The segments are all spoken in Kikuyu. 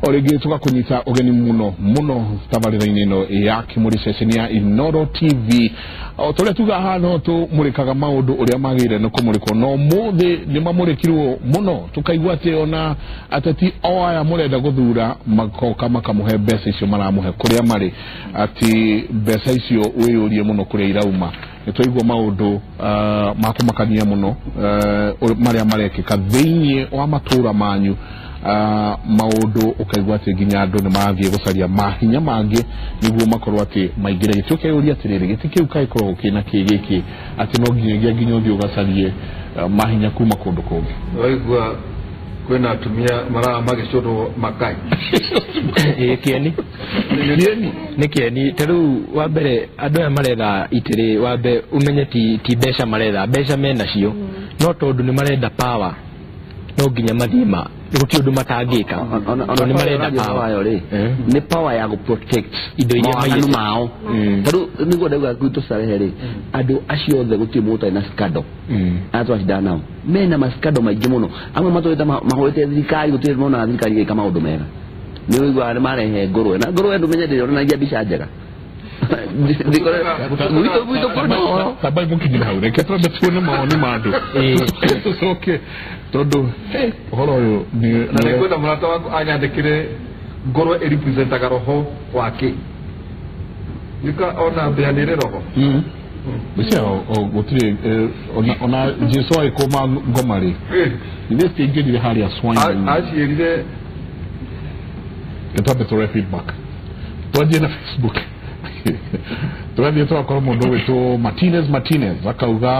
O rĩngĩ tũgakũnyita ũgeni mũno mũno tabarĩra-inĩ ĩno ya Kĩmũrĩ ceceni ya Inooro TV. O tũrĩa tuga haha no tũmũrĩkaga maũndũ ũrĩa magĩrĩire nĩ kũmũrĩkwo, no mũthĩ nĩ mamũrĩkirwo mũno tũkaigua atĩ ona ateti o aya mũrenda gũthura makoka makamũhe mbeca icio maramũhe kũrĩa marĩ, atĩ mbeca icio wĩyũrie mũno kũrĩa irauma. Nĩ twaigua maũndũ ma kũmakania mũno marĩa marekĩka thĩinĩ wa matũra manyu, maũndũ ũkaigua atĩ nginya andũ nĩ marathiĩ gũcaria mahinya mangĩ nĩguo makorwo atĩ maingĩre gĩtĩ. Ũkeyũria atĩrĩrĩ, gĩtĩ kĩu kaĩkoragwo kĩna kĩ gĩkĩ atĩ no nginyagia nginya ũthiĩ ũgacarie mahinya kuma kũndũ kũngĩ? Waigua kwĩna atumia maraga magĩcũrwo makai. Ĩĩ, kĩeni. Kĩeni. Nĩ kĩeni. Ta rĩu wa mbere andũ aya maretha itĩrĩ, wa mbere ũmenye ti mbeca maretha, mbeca menacio, no tondũ nĩ marenda power no nginya mathiĩ ma gũtirĩ ũndũ matangĩka. Tondũ nĩ marenda power. Wayo rĩ nĩ power ya gũ protect indo iria mawaganu maiyĩte. Mao. Tarĩu nĩguo ndauga gwitũ Starehe rĩ, andũ acio othe gũtirĩ mũndũ ũtarĩ na scandal. Arĩa twacindana nao mena mascandal maingĩ mũno, amwe matũrĩte mahũrĩte thirikari, gũtirĩ monaga thirikari ĩgĩka maũndũ mega. Nĩ ũiguaga nĩ marehe ngũrwe na ngũrwe ndũmenye ndĩronanagia mbica njega. Gwitũ kwĩna ũhoro. Tambai mũkinyire hau, reke twambe tuone mawoni ma andũ tũcoke, tondũ ũhoro ũyũ nĩ Na nĩ kwĩna mũrata waku anyandĩkĩre ngũrwe ĩrepresentaga roho wake nĩka ona mbĩa nĩ ĩrĩ roho. Mbica gũtirĩ ona Jesu agĩkũma ngoma rĩ, ithuĩ citiaingĩrire harĩa swine. Aciĩrire. Twambe tũrore feedback, twanjie na Facebook, tũgathiĩ tũgakorwo mũndũ ũgwĩtwo Martinez Martinez akauga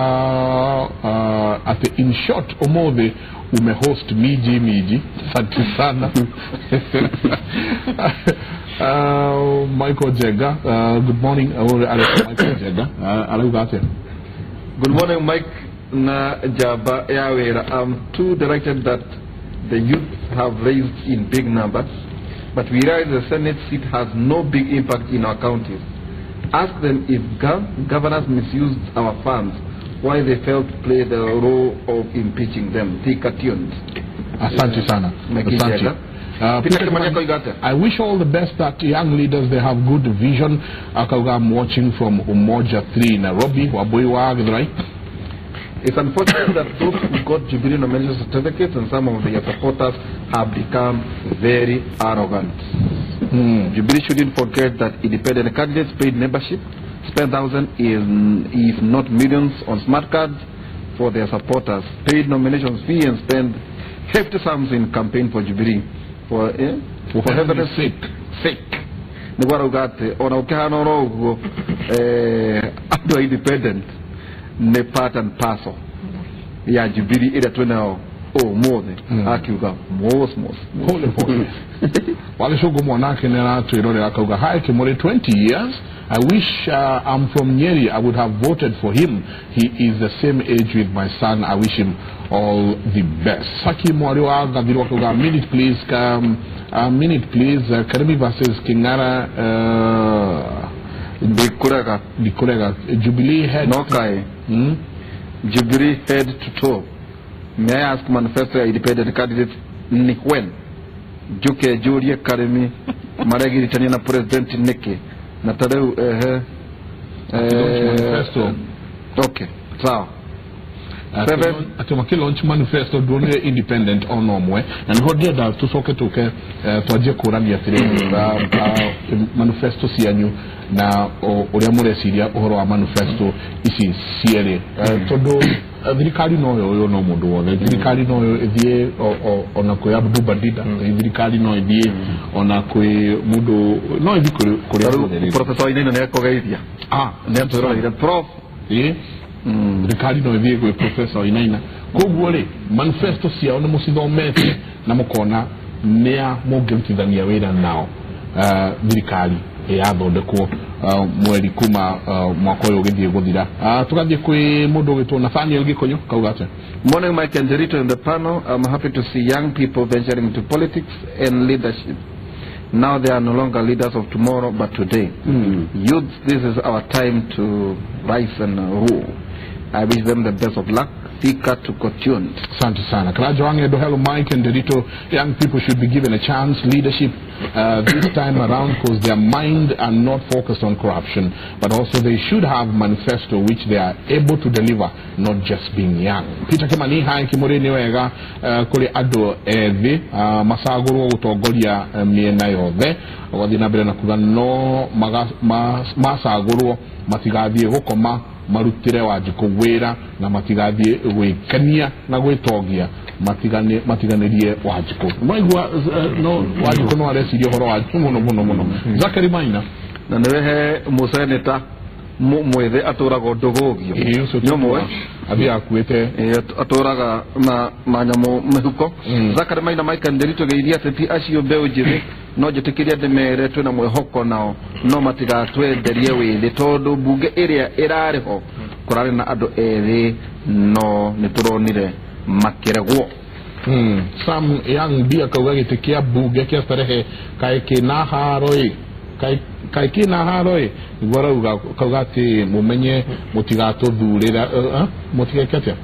atĩ in short ũmũthĩ umehost miji miji, asante sana. Michael Jenga, good morning. Michael Jenga arauga atĩa? Good morning, Mike na Jaba ya wĩra. I'm too delighted that the youth have raised in big numbers, but we realize the Senate seat has no big impact in our counties. Ask them if governors misused our funds, why they failed to play the role of impeaching them. Thika tuned. Asante sana. Michael Asante. Jenga. Peter Peter Kimani Kimani, akoiga atĩa? I wish all the best that young leaders, they have good vision. Akauga I'm watching from Umoja 3 Nairobi. Wabui wa Githurai. It's unfortunate that those who got Jubilee nomination certificates and some of their supporters have become very arrogant. Jubilee shouldn't forget that independent candidates paid membership, spent thousands, if not millions, on smart cards for their supporters, paid nominations fee and spent hefty sums in campaign for Jubilee. For heaven's sake. Sake. Nĩguo arauga atĩ ona ũkĩhana oro ũguo andũ a independent nĩ part and parcel ya Jubilee ĩrĩa twĩnayo ũmũthĩ, akiuga mos mos. Pole pole. Wagĩcũngũ mwanake nĩ aratwĩrorera akauga hi Kimuri, 20 years I wish I'm from Nyeri, I would have voted for him. He is the same age with my son. I wish him all the best. Saki mwari wa Gathirwo akauga minute please, a minute please, Karimi versus Kingara. Ndikũrega. Ndikurega Jubilee head. No kaĩ Jubilee head to toe. May I ask, manifesto ya independent candidates ni when? Njuke njũrie Karimi maregiritania na president nĩkĩ na ta rĩu ehe Manifesto. Okay, sawa. Seven. Atĩ makĩ launch manifesto ndwonire independent ona ũmwe, na nĩho ndĩrenda tũcoke tũke twanjie kũrania atĩrĩrĩ, manifesto cianyu na ũrĩa mũreciria ũhoro wa manifesto ici cierĩ, tondũ thirikari no yoyo no mũndũ wothe, thirikari no ĩthiĩ ona kwĩ Abdu Bandida, thirikari no ĩthiĩ ona kwĩ mũndũ, no ĩthiĩ kũrĩa guothe rĩu. Professor Wainaina nĩ akũgeithia. Ah, nĩ atwĩroreire prof. Ĩĩ, thirikari no ĩthiĩ gwĩ Professor Wainaina. Koguo rĩ, manifesto ciao nĩ mũcithomete na mũkona nĩa mũngĩrutithania wĩra nao thirikari yathondekwo mweri kuma mwaka ũyũ ũgĩthiĩ gũthira. Tũgathiĩ kwĩ mũndũ ũgĩtwo Nathaniel Gĩkũyũ kauga atĩa? Morning, Mike and Jerito in the panel. I'm happy to see young people venturing into politics and leadership. Now they are no longer leaders of tomorrow, but today. Youth, this is our time to rise and rule. I wish them the best of luck. Thika tuko tuned. Asante sana. Karajo Wangedo, hello Mike and Derito. Young people should be given a chance leadership this time around because their mind are not focused on corruption, but also they should have manifesto which they are able to deliver, not just being young. Peter Kimani, hi Kimuri niwega kuri andu ethi macagurwo gutongoria miena yothe gwathii na mbere na kuga no macagurwo matigathie gukoma marutire Wanjikũ wĩra na matigathiĩ gwĩkenia na gwĩtongia matiganĩrie Wanjikũ. Maigua no Wanjikũ no areciria ũhoro wa mũno mũno mũno. Zachary Maina na nĩwe he mũseneta mwĩthĩ atũraga ndũgũgio nĩũmũĩ athiĩ akuĩte atũraga na nyamũ mĩhuko. Zachary Maina Mike Nderitu geithia ateti acio mbeũ njĩthĩ no njĩtĩkĩrie ndĩmere twĩna mwĩhoko nao no matigatwenderie wĩthĩ tondũ mbunge ĩrĩa ĩrarĩ ho kũrarĩ na andũ ethĩ no nĩtũronire makĩregwo. Sam Young B akauga gĩtĩ kĩa mbunge kĩa Starehe kaĩ kĩna haro ĩ kaĩ kĩna haro ĩ nĩguo arauga kauga atĩ mũmenye mũtigatũthurĩra mũtigeke atĩa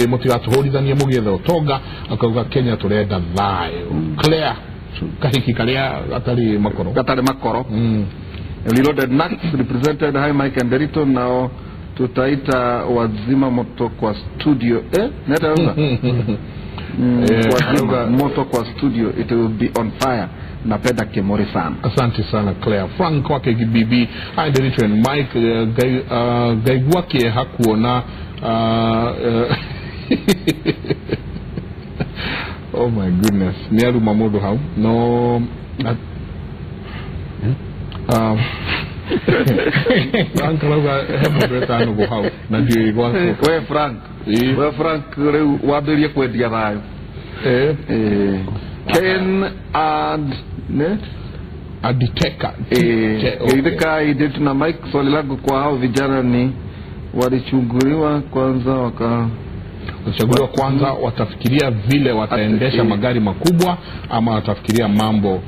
mũtigatũhũrithanie mũgĩetha ũtonga akauga Kenya tũrenda thayũ. Claire kahiki karia gatarĩ makoro gatarĩ makoro. Reloaded Nuts represented hi Mike and Derito nao tutaita wazima moto kwa studio neta wazima moto kwa studio, it will be on fire. Napenda Kimori sana. Asante sana Claire. Frank wake bibi hi Derito and Mike gaigua kieha kuona oh my goodness ni aruma mundu hau no Frank arauga he mundu etano hau na ndiũĩ gwakwo. We Frank, we Frank rĩu wambĩrĩrie kwendia thayũ. Ken and ne Aditeka Geithĩka Nderitu na Mike, swali langu kwa hao vijana ni walichunguliwa kwanza wakachaguliwa kwanza watafikiria vile wataendesha magari makubwa ama watafikiria mambo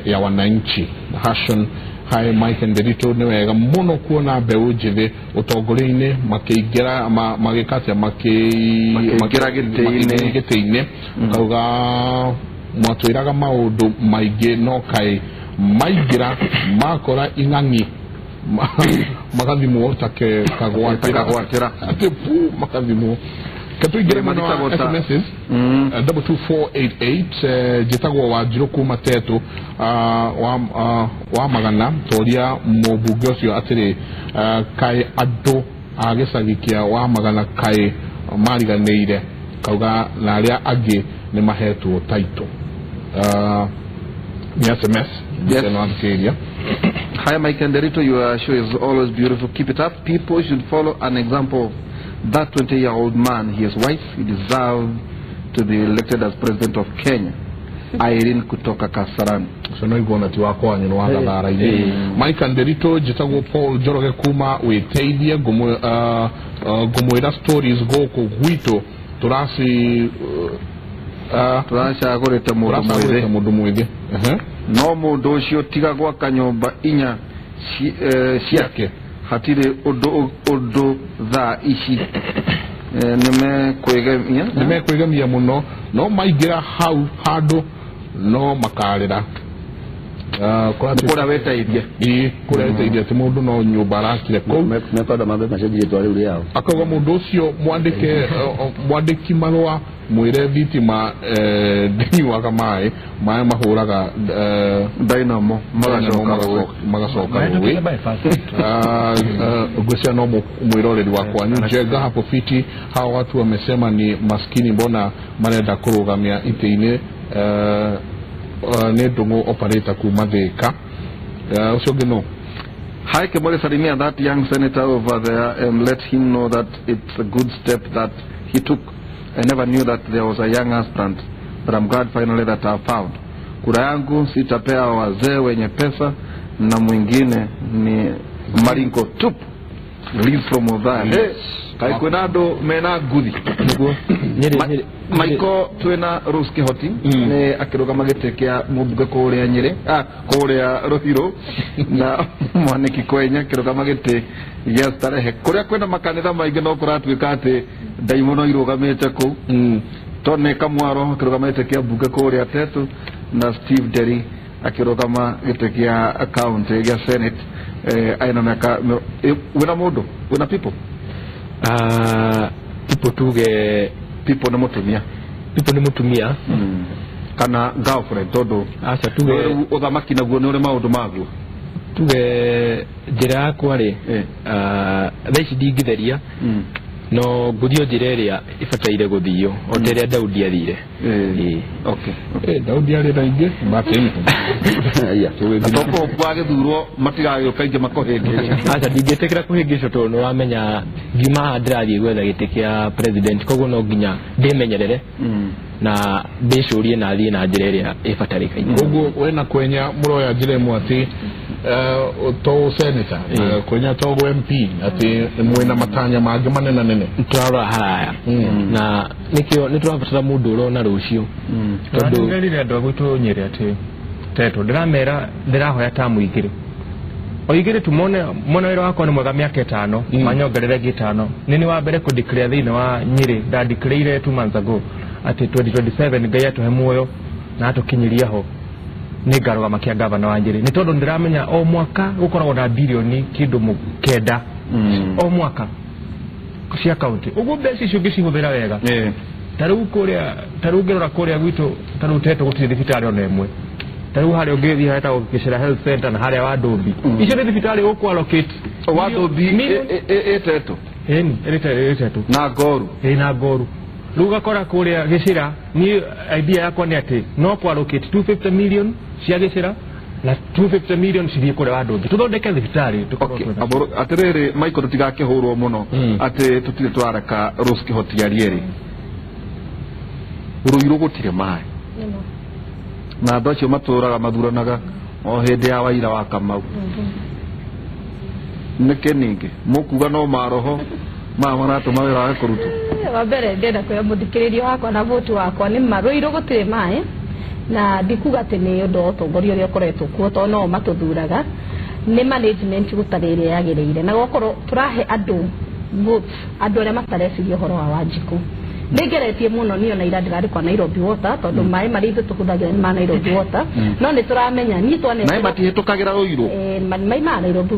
ya wananchi. Hashon hi Mike and Derito nĩ wega mũno kuona mbeũ njĩthĩ ũtongoria-inĩ makĩingĩra magĩkatia makĩingĩra gĩtĩ-inĩ kauga mwatwĩraga maũndũ maingĩ no kaĩ maingĩra makora ing'ang'i magathimwo ta kagwatĩra atĩ pu makathimwo. Katuingire mwena wa SMSs 22488 njĩtagwo Wanjirũ kuma Tetu wa Magana toria mũmbunge ũcio atĩrĩ kaĩ andũ a gĩcagi kĩa wa Magana kaĩ mariganĩire kauga na arĩa angĩ nĩ mahetwo title. Ni SMS. Yes. Hi Mike and Derito, your show is always beautiful. Keep it up. People should follow an example of that 20-year-old man. He is wise. He deserves to be elected as president of Kenya. Irene kutoka Kasarani. So no igona ti wakwa wanyu wa gathara-inĩ. Mike and Derito, njĩtagwo Paul Njoroge kuma wĩteithie ngũmwĩra stories gũkũ gwitũ tũraci turacagũrĩte mũndũ mwĩthĩ no mũndũ ũcio tiga gwaka nyũmba inya ciake hatirĩ ũndũ thaa ici nĩmekwĩgemia mũno no maingĩra hau handũ no makarĩra kũrĩa wĩteithie kũrĩa wĩteithie atĩ mũndũ no nyũmba arakire kũu mekwenda mambe macenjie rĩtwa rĩu rĩao akauga mũndũ ũcio mwandĩki marũa mwĩre thitima ndĩnyuaga maĩ mahũraga dynamo magacoka rũĩ. Ngwĩciria no mwĩroreri wakwa Njenga hapo fiti. Hawa watu wamesema ni maskini, mbona marenda kũrũgamia itĩ-inĩ nĩ Ndung'u operator kuma Thika. Ũcio ũngĩ no Hi Kimori, salimia that young senator over there and let him know that it's a good step that he took. I never knew that there was a young aspirant, but I'm glad finally that I found. Kura yangu sitapea wazee wenye pesa na mwingine ni maringo tupu. Liz from Othaya. Kai kwina andu mena nguthi niguo. Michael twina Rose Kihoti ni akirugama gĩtĩ kĩa mũmbunge kũrĩa Nyĩrĩ, kũrĩa Ruhiru, na Mwaniki Kwenya akĩrũgama gĩtĩ gĩa Starehe kũrĩa kwĩna makanitha maingĩ no kũratuĩka atĩ ndaimono irũgamĩte kũu. Tony Kamwaro akĩrũgama gĩtĩ kĩa mbunge kũrĩa Tetu, na Steve Derry akĩrũgama gĩtĩ kĩa county gĩa Senate. Aina mĩaka wĩna mũndũ wĩna people people tuge people nĩ mũtumia, people nĩ mũtumia kana girlfriend, tondũ aca tuge ũthamaki naguo nĩ ũrĩ maũndũ maguo. Tuge njĩra yakwa rĩ, thaa ici ndingĩtheria, no ngũthio njĩra ĩrĩa ĩbataire gũthio o ta ĩrĩa Daudi athire. Okay. Daudi arĩ na ingĩ atoko gwagĩthurwo matigagĩũka ingĩ makũhĩngĩca. Aca ndingĩtĩkĩra kũhĩngĩcwo tondũ nĩ ũramenya ngiuma haha ndĩrathiĩ gwetha gĩtĩ kĩa president, koguo no nginya ndĩmenyerere na ndĩcũrie na thiĩ na njĩra ĩrĩa ĩbatarĩkaine. Koguo we na Kwenya mũroya njĩra ĩmwe atĩ to senator, Kwenya to MP, atĩ mwĩna matanya mangĩ manene nene. Tũrarora haraya na nĩkĩo nĩ tũrabatara mũndũ ũrona rũciũ. Tondũ ndĩrerire andũ a gwitũ Nyĩrĩ atĩ Tetu ndĩramera ndĩrahoya tamu igĩrĩ o igĩrĩ tu, mone wĩra wakwa nĩ mwega mĩaka ĩtano, manyongerere ĩngĩ ĩtano. Nĩ nĩ wa mbere kũ-declare thĩinĩ wa Nyĩrĩ, nda-declare 2 months ago atĩ 2027 Ngai atũhe muoyo na atũkinyĩria ho nĩ ngarũgama kĩa gavana wa Nyĩrĩ, nĩ tondũ ndĩramenya o mwaka gũkoragwo na bilioni kĩndũ 9 o mwaka cia county, ũguo mbeca icio ũngĩcihũthĩra wega. Ta rĩu kũrĩa, ta rĩu ũngĩrora kũrĩa gwitũ, ta rĩu Tetu gũtirĩ thibitarĩ ona ĩmwe. Ta rĩu harĩa ũngĩthiĩ hetagwo Gĩcera Health Center na harĩa Wandũmbi, icio nĩ thibitarĩ ũkũ allocate Wandũmbi ĩ Tetu, ĩni ĩ Tetu na Ngoru, ĩ na Ngoru. Rĩu ũgakora kũrĩa Gĩcera, niĩ idea yakwa nĩ atĩ no kũ allocate 250 million cia Gĩcera na 250 million cithiĩ kũrĩa Wandũmbi tũthondeke thibitarĩ. Atĩrĩrĩ Michael, tũtigakĩhũrwo mũno atĩ tũtirĩ twareka Rose Kihoti arie rĩ. Ruiru gũtirĩ maĩ na andũ acio matũraga mathuranaga o hĩndĩ ya Waira wa Kamau. Nĩkĩ ningĩ mũkuga no maroho maya maratũma wĩra wage kũrutwo? Wa mbere ndĩrenda kwĩra mũthikĩrĩria wakwa na voti wakwa nĩ ma Ruiru gũtirĩ maĩ, na ndikuga atĩ nĩ ũndũ wa ũtongoria ũrĩa ũkoretwo kuo tondũ no matũthuraga, nĩ management gũtarĩ ĩrĩa yagĩrĩire, na gwakorwo tũrahe andũ votes andũ arĩa matareciria ũhoro wa Wanjikũ. Nĩngeretie mũno niĩ ona ira ndĩrarĩ kwa Nairobi Water tondũ maĩ marĩa ithuĩ tũhũthagĩra nĩ ma Nairobi Water, no nĩ tũramenya niĩ maĩ matihĩtũkagĩra Ruiru, maĩ ma Nairobi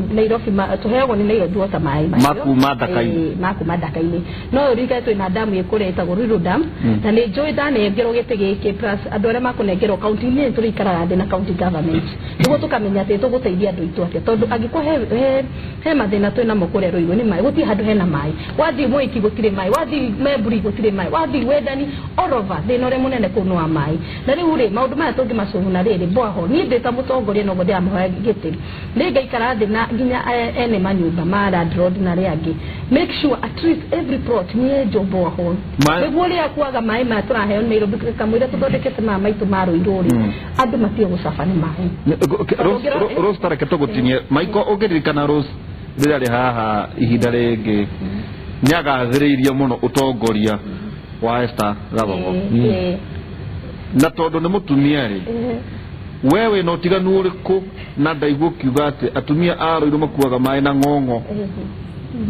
tũheagwo nĩ Nairobi Water maĩ macio makuma ndaka-inĩ, makuma ndaka-inĩ. No ũririkane twĩna damu ĩ kũrĩa ĩtagwo Ruiru Dam, na nĩ njũĩ ndanengerwo gĩtĩ gĩkĩ plus andũ arĩa makũnengerwo county-inĩ tũrĩikaraga thĩ na county government nĩguo tũkamenya atĩ tũgũteithia andũ aitũ atĩa, tondũ angĩkorwo he mathĩna twĩnamo kũrĩa Ruiru nĩ maĩ, gũtirĩ handũ hena maĩ. Wathiĩ Mwĩki gũtirĩ maĩ, wathiĩ Memburi gũtirĩ maĩ, wathiĩ Wendani all over thĩna ũrĩa mũnene kũu nĩ wa maĩ. Na rĩu rĩ maũndũ maya tũngĩmacũhuna rĩrĩ borehole, niĩ ndĩ ta mũtongoria noguo ndĩramũhoya gĩtĩ, nĩ ngaikara thĩ na nginya ene manyũmba ma landlord na arĩa angĩ, make sure at least every plot nĩ yenjwo borehole nĩguo rĩrĩa kwaga maĩ maya tũraheo nĩ Nairobi kamũira tũthondekete maya maitũ ma Ruiru rĩ, andũ matige gũcaba nĩ maĩ. Rose tareke tũgũtinie. Michael, ũngĩririkana Rose rĩrĩa arĩ haha ihinda rĩngĩ nĩ agathĩrĩirie mũno ũtongoria wa Esther Gathogo, na tondũ nĩ mũtumia rĩ, we wĩna ũtiganu ũrĩkũ na ndaigua ũkiuga atĩ atumia a Ruiru makuaga maĩ na ng'ong'o?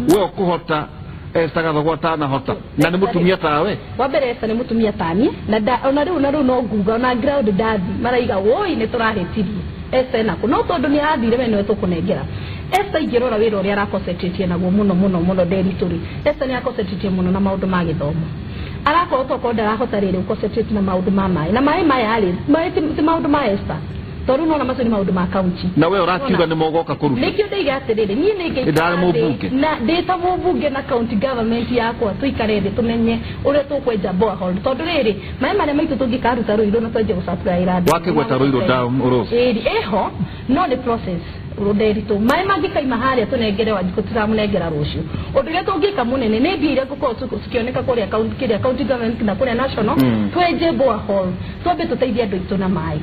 We ũkũhota Esther Gathogo atanahota na nĩ mũtumia tawe? Wa mbere Esther nĩ mũtumia tani, na ona rĩu na rĩu no nguga ona ground ndathi maraiga woi nĩ tũrahĩtirie Esther nako, no tondũ nĩ arathire we nĩwe tũkũnengera. Esther ingĩrora wĩra ũrĩa araconcentrate naguo mũno mũno mũno Nderitu rĩ, Esther nĩ aconcentrate mũno na maũndũ ma gĩthomo, arakorwo tokorwo ndarahota rĩrĩ gũconcentrate na maũndũ ma maĩ, na maĩ maya rĩ, maĩ ti maũndũ ma Esther tondũ nona macio nĩ maũndũ ma county. Na we ũrakiuga nĩ mogoka kũruta? Nĩkĩo ndaiga atĩrĩrĩ, niĩ nĩ ngaikara na ndĩ ta mũmbunge na county government yakwa tũikare thĩ tũmenye ũrĩa tũkwenja borehole, tondũ rĩrĩ maĩ marĩa maitũ tũngĩkaruta Ruiru na twenje gũsupply andũ. Wakĩgweta Ruiru Dam Rose? Ĩĩ ĩho, no nĩ process Nderitu. Maĩ mangĩkaima harĩa tũnengere Wanjikũ tũramũnengera rũciũ. Ũndũ ũrĩa tũngĩka mũnene nĩ mbia iria ngũkorwo cikĩoneka kũrĩa county government na kũrĩa national, twenje borehole twambe tũteithie andũ aitũ na maĩ.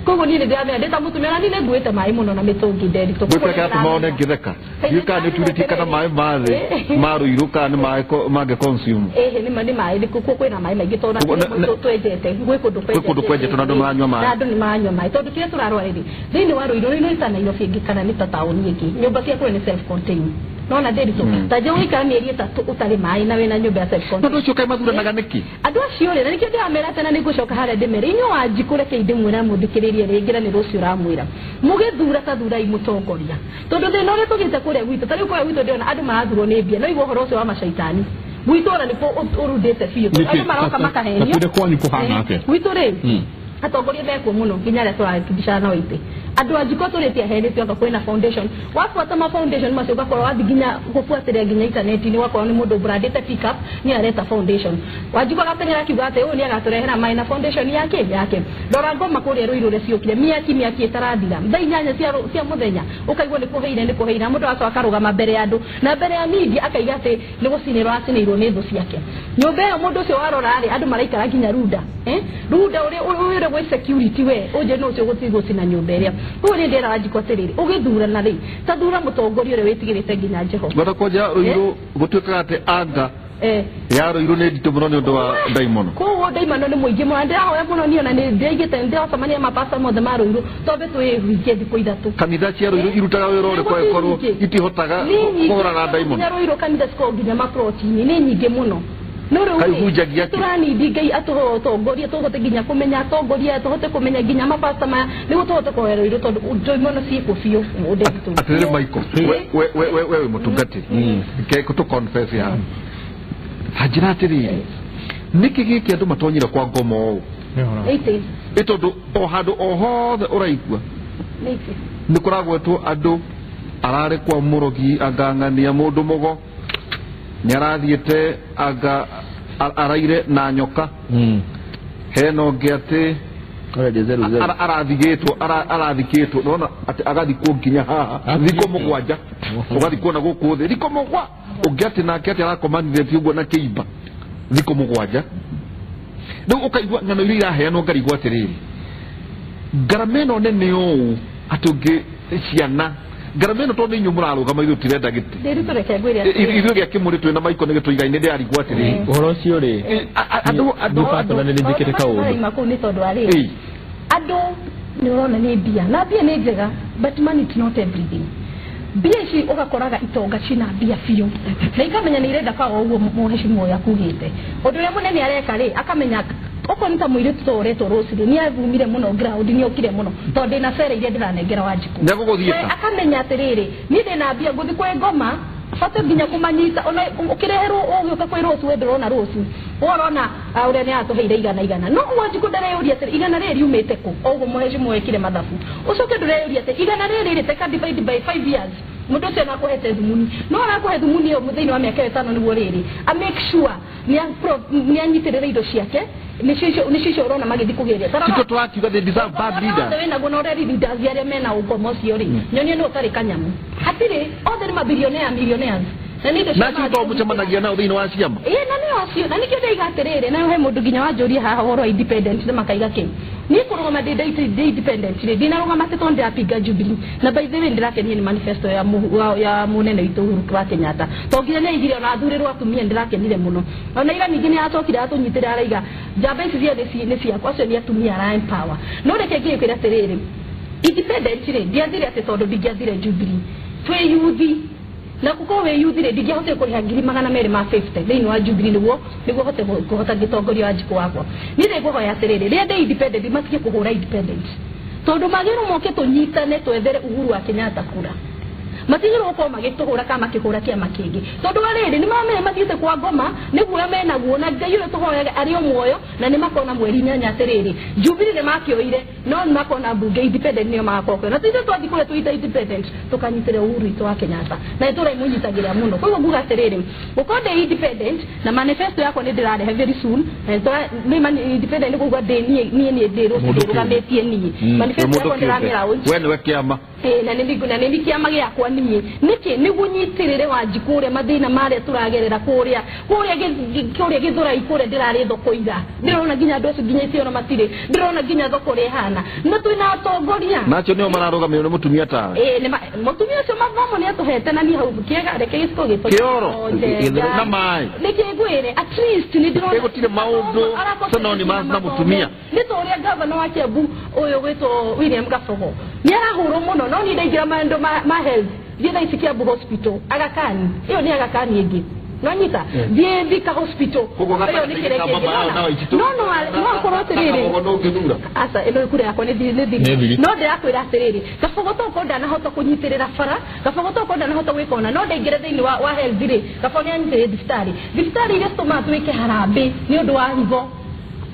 Koguo niĩ nĩndĩramenya ndĩ ta mũtumia na niĩ nĩnguĩte maĩ mũno na mĩtũngi Nderitu. Gwĩkĩra tũmone ngĩtheka. Ndiũĩ kana nĩ ũturĩtie kana maĩ ma thĩ ma Ruiru kana nĩ maĩ mangĩ consume. Ĩhĩ nĩ maĩ kuo kwĩna maĩ maingĩ tondũ twenjete gwĩ kũndũ kwenjetwo na andũ maranyua maĩ. Na andũ nĩ maranyua maĩ tondũ kĩrĩa tũrarora rĩrĩ thĩinĩ wa Ruiru nĩ ta Nairobi ĩngĩ kana nĩ ta taũni ĩngĩ nyũmba cia kũrĩa nĩ self contained. Nona Nderitu ta nje ũgũikara mĩeri 3 ũtarĩ maĩ na wĩna nyũmba ya self contained. Andũ acio kaĩ mathuranaga nĩkĩ? Andũ acio rĩ na nĩkĩo ndĩramera tena nĩngũcoka harĩa ndĩmere inyuĩ Wanjikũ rekei ndĩmwĩre mũthikĩrĩrie rĩngĩ na nĩ rũciũ ũramwĩra mũgĩthura ta thurai mũtongoria tondũ thĩna ũrĩa tũgĩte kũrĩa gwitũ ta rĩu kũrĩa gwitũ ndĩrona andũ marathurwo nĩ mbia no igua ũhoro ũcio wa macaitani gwitũ ona nĩkuo ũrundĩte biũ andũ maroka makahenio. Ta kwanyu kũhana atĩa? Gwitũ rĩ atongoria mekuo mũno nginya arĩa tũratubicana nao itĩ andũ a Njikũ tũrĩtie ahenĩtio anga kwĩna foundation wabuata ma foundation macio ũgakorwo wathiĩ nginya gũbuatĩrĩra nginya intaneti-inĩ ũgakorwo nĩ mũndũ brandĩte pick up nĩ areta foundation Wanjikũ agateng'era akiuga atĩ ũyũ nĩ agatũrehera maĩ na foundation yake rora ngoma kũrĩa Ruiru ũrĩa ciũkire mĩaki ĩtarathira thaa 8 cia mũthenya ũkaigua nĩ kũhĩire mũndũ acoka akarũgama mbere ya andũ na mbere ya media akaiga atĩ nĩ gũcinĩrwo acinĩirwo nĩ thũ ciake nyũmba ĩyo mũndũ ũcio warora rĩ andũ maraikara nginya runda runda ũrĩa gwĩ security we ũnje no ũcio gũthiĩ gũcina nyũmba ĩrĩa koguo nĩ ndĩra Wanjikũ atĩrĩrĩ ũgĩthurana rĩ ta thura mũtongoria ũrĩa wĩtigĩrĩte nginya Jehova. Ngwenda kwanjia Ruiru gũtuĩkaga atĩ anga ya Ruiru nĩ nditũ mũno nĩ ũndũ wa ndaimono. Koguo ndaimono nĩ mũingĩ mũno ndĩrahoya mũno niĩ ona nĩ ndĩraigĩte ndĩracemania mapasta mothe ma Ruiru twambe twĩhingie thikũ 3. Kanitha cia Ruiru irutaga wĩra ũrĩkũ angĩkorwo itihotaga kũhũrana na ndaimono? Nginya Ruiru kanitha cikoragwo nginya maploti-inĩ nĩ nyingĩ mũno. No rĩu Kaihunjagia kĩ? Tũranindi Ngai atũhe ũtongoria tũhote nginya kũmenya atongoria tũhote kũmenya nginya mapasta maya nĩguo tũhote kũhoera Ruiru tondũ ndaimono ciĩkuo biũ Nderitu. Atĩrĩrĩ Michael we wĩ mũtungatĩri ke tũ confess haha hanjĩra atĩrĩrĩ nĩkĩ gĩkĩ andũ matonyire kwa ngoma ũũ ĩ tondũ o handũ o hothe ũraigua nĩ kũragwetwo andũ ararĩ kwa mũrogi angang'ania mũndũ mũgo nĩ arathiĩte anga araire na nyoka hena ũngĩ atĩ arathigĩtwo arathikĩtwo nona atĩ agathikwo nginya haha thikũ 7 ũgathikwo na gũkũ thĩ thikũ 7 ũngĩ atĩ nake atĩ arakomanire ũguo na kĩimba thikũ 7 rĩu ũkaigua ng'ano iria iraheanwo ngarigwo atĩrĩrĩ ngarama ĩno nene ũũ atĩ ũngĩ ciana ngarama ĩno tondũ nĩ inyuĩ mũrarũgama ithuĩ tũtirenda gĩtĩ ithuĩ gĩa kĩmũrĩ twĩna Maiko nĩ gĩtũigaine ndĩrarigwo atĩrĩrĩ ũhoro ũcio rĩ andũ nĩ njĩkĩte kaũndũ kũu nĩ tondũ wa rĩrĩ andũ nĩ ũrona nĩ mbia na mbia nĩ njega but money is not everything. Mbia ici ũgakoraga itonga cina mbia biũ na ikamenya nĩ irenda kwaga ũguo mũhecimiwa ũyũ akugĩte ũndũ ũrĩa mũnene areka rĩ akamenya okorwo nĩ ta mũirĩtu ta ũretwo Rosary nĩ athumire mũno ground nĩ okire mũno tondũ ndĩna cera iria ndĩranengera Wanjikũ nĩegũgũthiĩka akamenya atĩrĩrĩ niĩ ndĩna mbia ngũthiĩ kwĩ ngoma bata nginya kũmanyita ona ũkĩreherwo ũgĩũka kwĩ Rose we ndũrona Rose ũrona ũrĩa nĩ atũheire igana no Wanjikũ ndareyũria atĩrĩ igana rĩrĩ riumĩte kũ ũguo mũhecimiwa ekire mathabu ũcoke ndũreyũria atĩ igana rĩrĩ rĩ teka divide by 5 years mũndũ ũcio no akũhete thumuni no arakũhe thumuni ĩyo thĩinĩ wa mĩaka 5 nĩguo rĩrĩ a make sure nĩ anyitĩrĩra indo ciake nĩcio icio ũrona magĩthiĩ kũgeria tito tũrakiuga they deserve bad leaders wĩna guo na ũrĩa leaders arĩa mena ũgomo ũcio rĩ nyonie nĩ ũtarĩ kanyamũ hatirĩ othe nĩ mabillionaire millionaires na nĩ indo na acio to mũcemanagia nao thĩinĩ wa ciama ĩĩ na nĩo acio na nĩkĩo ndaiga atĩrĩrĩ nayo he mũndũ nginya wanjũria haha ũhoro wa independent nĩ makaiga kĩ niĩ kũrũgama ndĩ independent rĩ ndinarũgama atĩ tondũ ndĩrapinga Jubilee na by the way ndĩrakenio nĩ manifesto ya mũnene witũ Uhuru wa Kenyatta tondũ nginya nĩaigire ona athurĩrwo atumia ndĩrakenire mũno ona ira ningĩ nĩacokire atũnyitĩra araiga njamba ici ciothe nĩ ciakwa acio nĩ atumia ara empower no reke ngĩkwĩra atĩrĩrĩ independent rĩ ndiathire atĩ tondũ ndingĩathire Jubilee twĩ yuthi na kuko we yuthi rĩ ndingĩahotire kũrĩha 250 thĩinĩ wa Jubilee nĩguo hote kũhota ngĩtongoria Wanjikũ wakwa niĩ nĩngũhoya atĩrĩrĩ rĩrĩa ndĩ independent matige kũhũra independent tondũ magĩrĩirwo moke tũnyitane twethere Uhuru wa Kenyatta kura matigĩrĩrwo gũkorwo magĩtũhũra kana makĩhũra kĩama kĩngĩ tondũ wa rĩrĩ nĩ mamenya mathiĩte kwa ngoma nĩguo menaguo na Ngai ũrĩa tũhoyaga arĩ o muoyo na nĩ makona mweri 8 atĩrĩrĩ Jubilee nĩ makĩoire no nĩ makona mbunge independent nĩyo magakorwo na ithuĩ twathiĩ kũrĩa tũita independent tũkanyitĩra Uhuru witũ wa Kenyatta na nĩ tũraimũnyitagĩra mũno koguo nguga atĩrĩrĩ gũkorwo ndĩ independent na manifesto yakwa nĩ ndĩrarehe very soon nĩ independent nĩ kuga ndĩ niĩ niĩ ndĩ rũgamĩtie niĩ manifesto yakwa ndĩramĩra we nĩwe kĩama na nĩ kĩama gĩakwa niĩ nĩkĩ nĩguo nyitĩrĩre Wanjikũ ũrĩa mathĩna marĩa tũragerera kũrĩa kũrĩa Gĩthũrai kũrĩa ndĩrarĩ thoko ira ndĩrona nginya andũ acio nginya icio matirĩ ndĩrona nginya thoko ũrĩa ĩhana na twĩna atongoria nacio nĩo mararũgamĩrĩrwo nĩ mũtumia tawe ĩĩ mũtumia ũcio mathomo nĩ atũhete na niĩ hau kĩega reke gĩciko gĩtũ kĩoro na maĩ nĩkĩ ngwĩre at least nĩ ndĩrona gũtirĩ maũndũ synonymous na mũtumia nĩ ta ũrĩa gavana wa Kiambu ũyũ gwĩtwo William Gabogo nĩ arahũrwo mũno no niĩ ndaingĩra maũndũ ma health thiĩ thaa ici Kiambu hospital Aga Khan ĩyo nĩ Aga Khan ĩngĩ nonyita thiĩ Thika hospital ĩyo nĩ kĩrĩa kĩngĩ no no akorwo atĩrĩrĩ aca ĩno kura yakwa nĩ thiri no ndĩrakwĩra atĩrĩrĩ Gabogo tokorwo ndanahota kũnyitĩrĩra bara Gabogo tokorwo ndanahota gwĩka ona no ndaingĩre thĩinĩ wa health rĩ Gabogo nĩanyitĩrĩire thibitarĩ thibitarĩ iria citũmaga twĩke harambĩ nĩ ũndũ wa hitho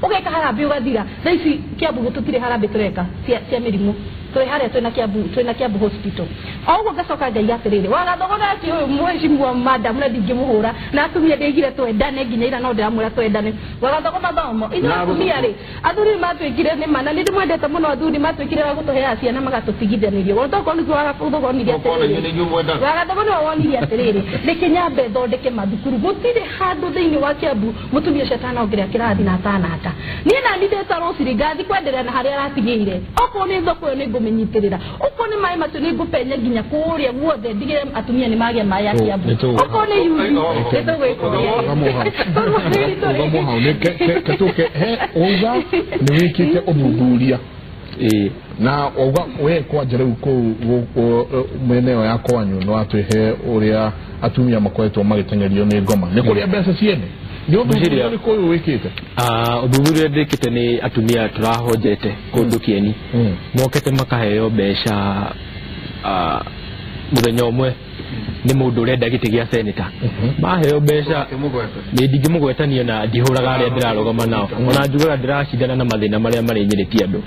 ũgeka harambĩ ũgathira thaa ici Kiambu tũtirĩ harambĩ tũreka cia mĩrimũ twĩ harĩa twĩna Kiambu hospital o ũguo ngacoka ngaiga atĩrĩrĩ Wagathogo gaki ũyũ mheshimiwa madam na ndingĩmũhũra na atumia ndĩigire twendane nginya ira no ndĩramwĩra twendane Wagathogo mathomo ithuĩ atumia rĩ athuri matwĩkire nĩ ma na nĩ ndĩmwendete mũno athuri matwĩkire wa gũtũheaga ciana magatũtigithanĩria ona tokorwo nĩguo Wagathogo onirie atĩrĩrĩ Wagathogo nĩwe wonirie atĩrĩrĩ reke nyambe thondeke mathukuru gũtirĩ handũ thĩinĩ wa Kiambu mũtumia ũcio atanongerera kĩrathi na atanaka niĩ nani ndĩta rũciri ngathi kwenderea na harĩa aratigĩire okorwo nĩ thoko ĩyo nĩ ngũmĩnyitĩrĩra okorwo nĩ maĩ macio nĩ ngũpenya nginya kũrĩa guothe ndigĩre atumia nĩ magĩa maĩ ya Kiambu okorwo nĩ yuthi nĩ tũgwĩkũria he wauga nĩ wĩkĩte ũthuthuria na wauga we kwanja rĩu kũu mĩena ĩyo ya kwanyu nĩ watwĩhe ũrĩa atumia makoretwo magĩteng'erio nĩ ngoma nĩ kũrĩa mbeca ciene nĩ ũthuthuria ũrĩkũ ũyũ wĩkĩte ũthuthuria ndĩkĩte nĩ atumia tũrahonjete kũndũ Kĩeni mokĩte makaheo mbeca mũthenya ũmwe nĩ mũndũ ũrenda gĩtĩ gĩa seneta maheo mbeca nĩ ndingĩmũgwetania na ndihũraga arĩa ndĩrarũgama nao ona njugaga ndĩracindana na mathĩna marĩa marĩ Nyĩrĩ ti andũ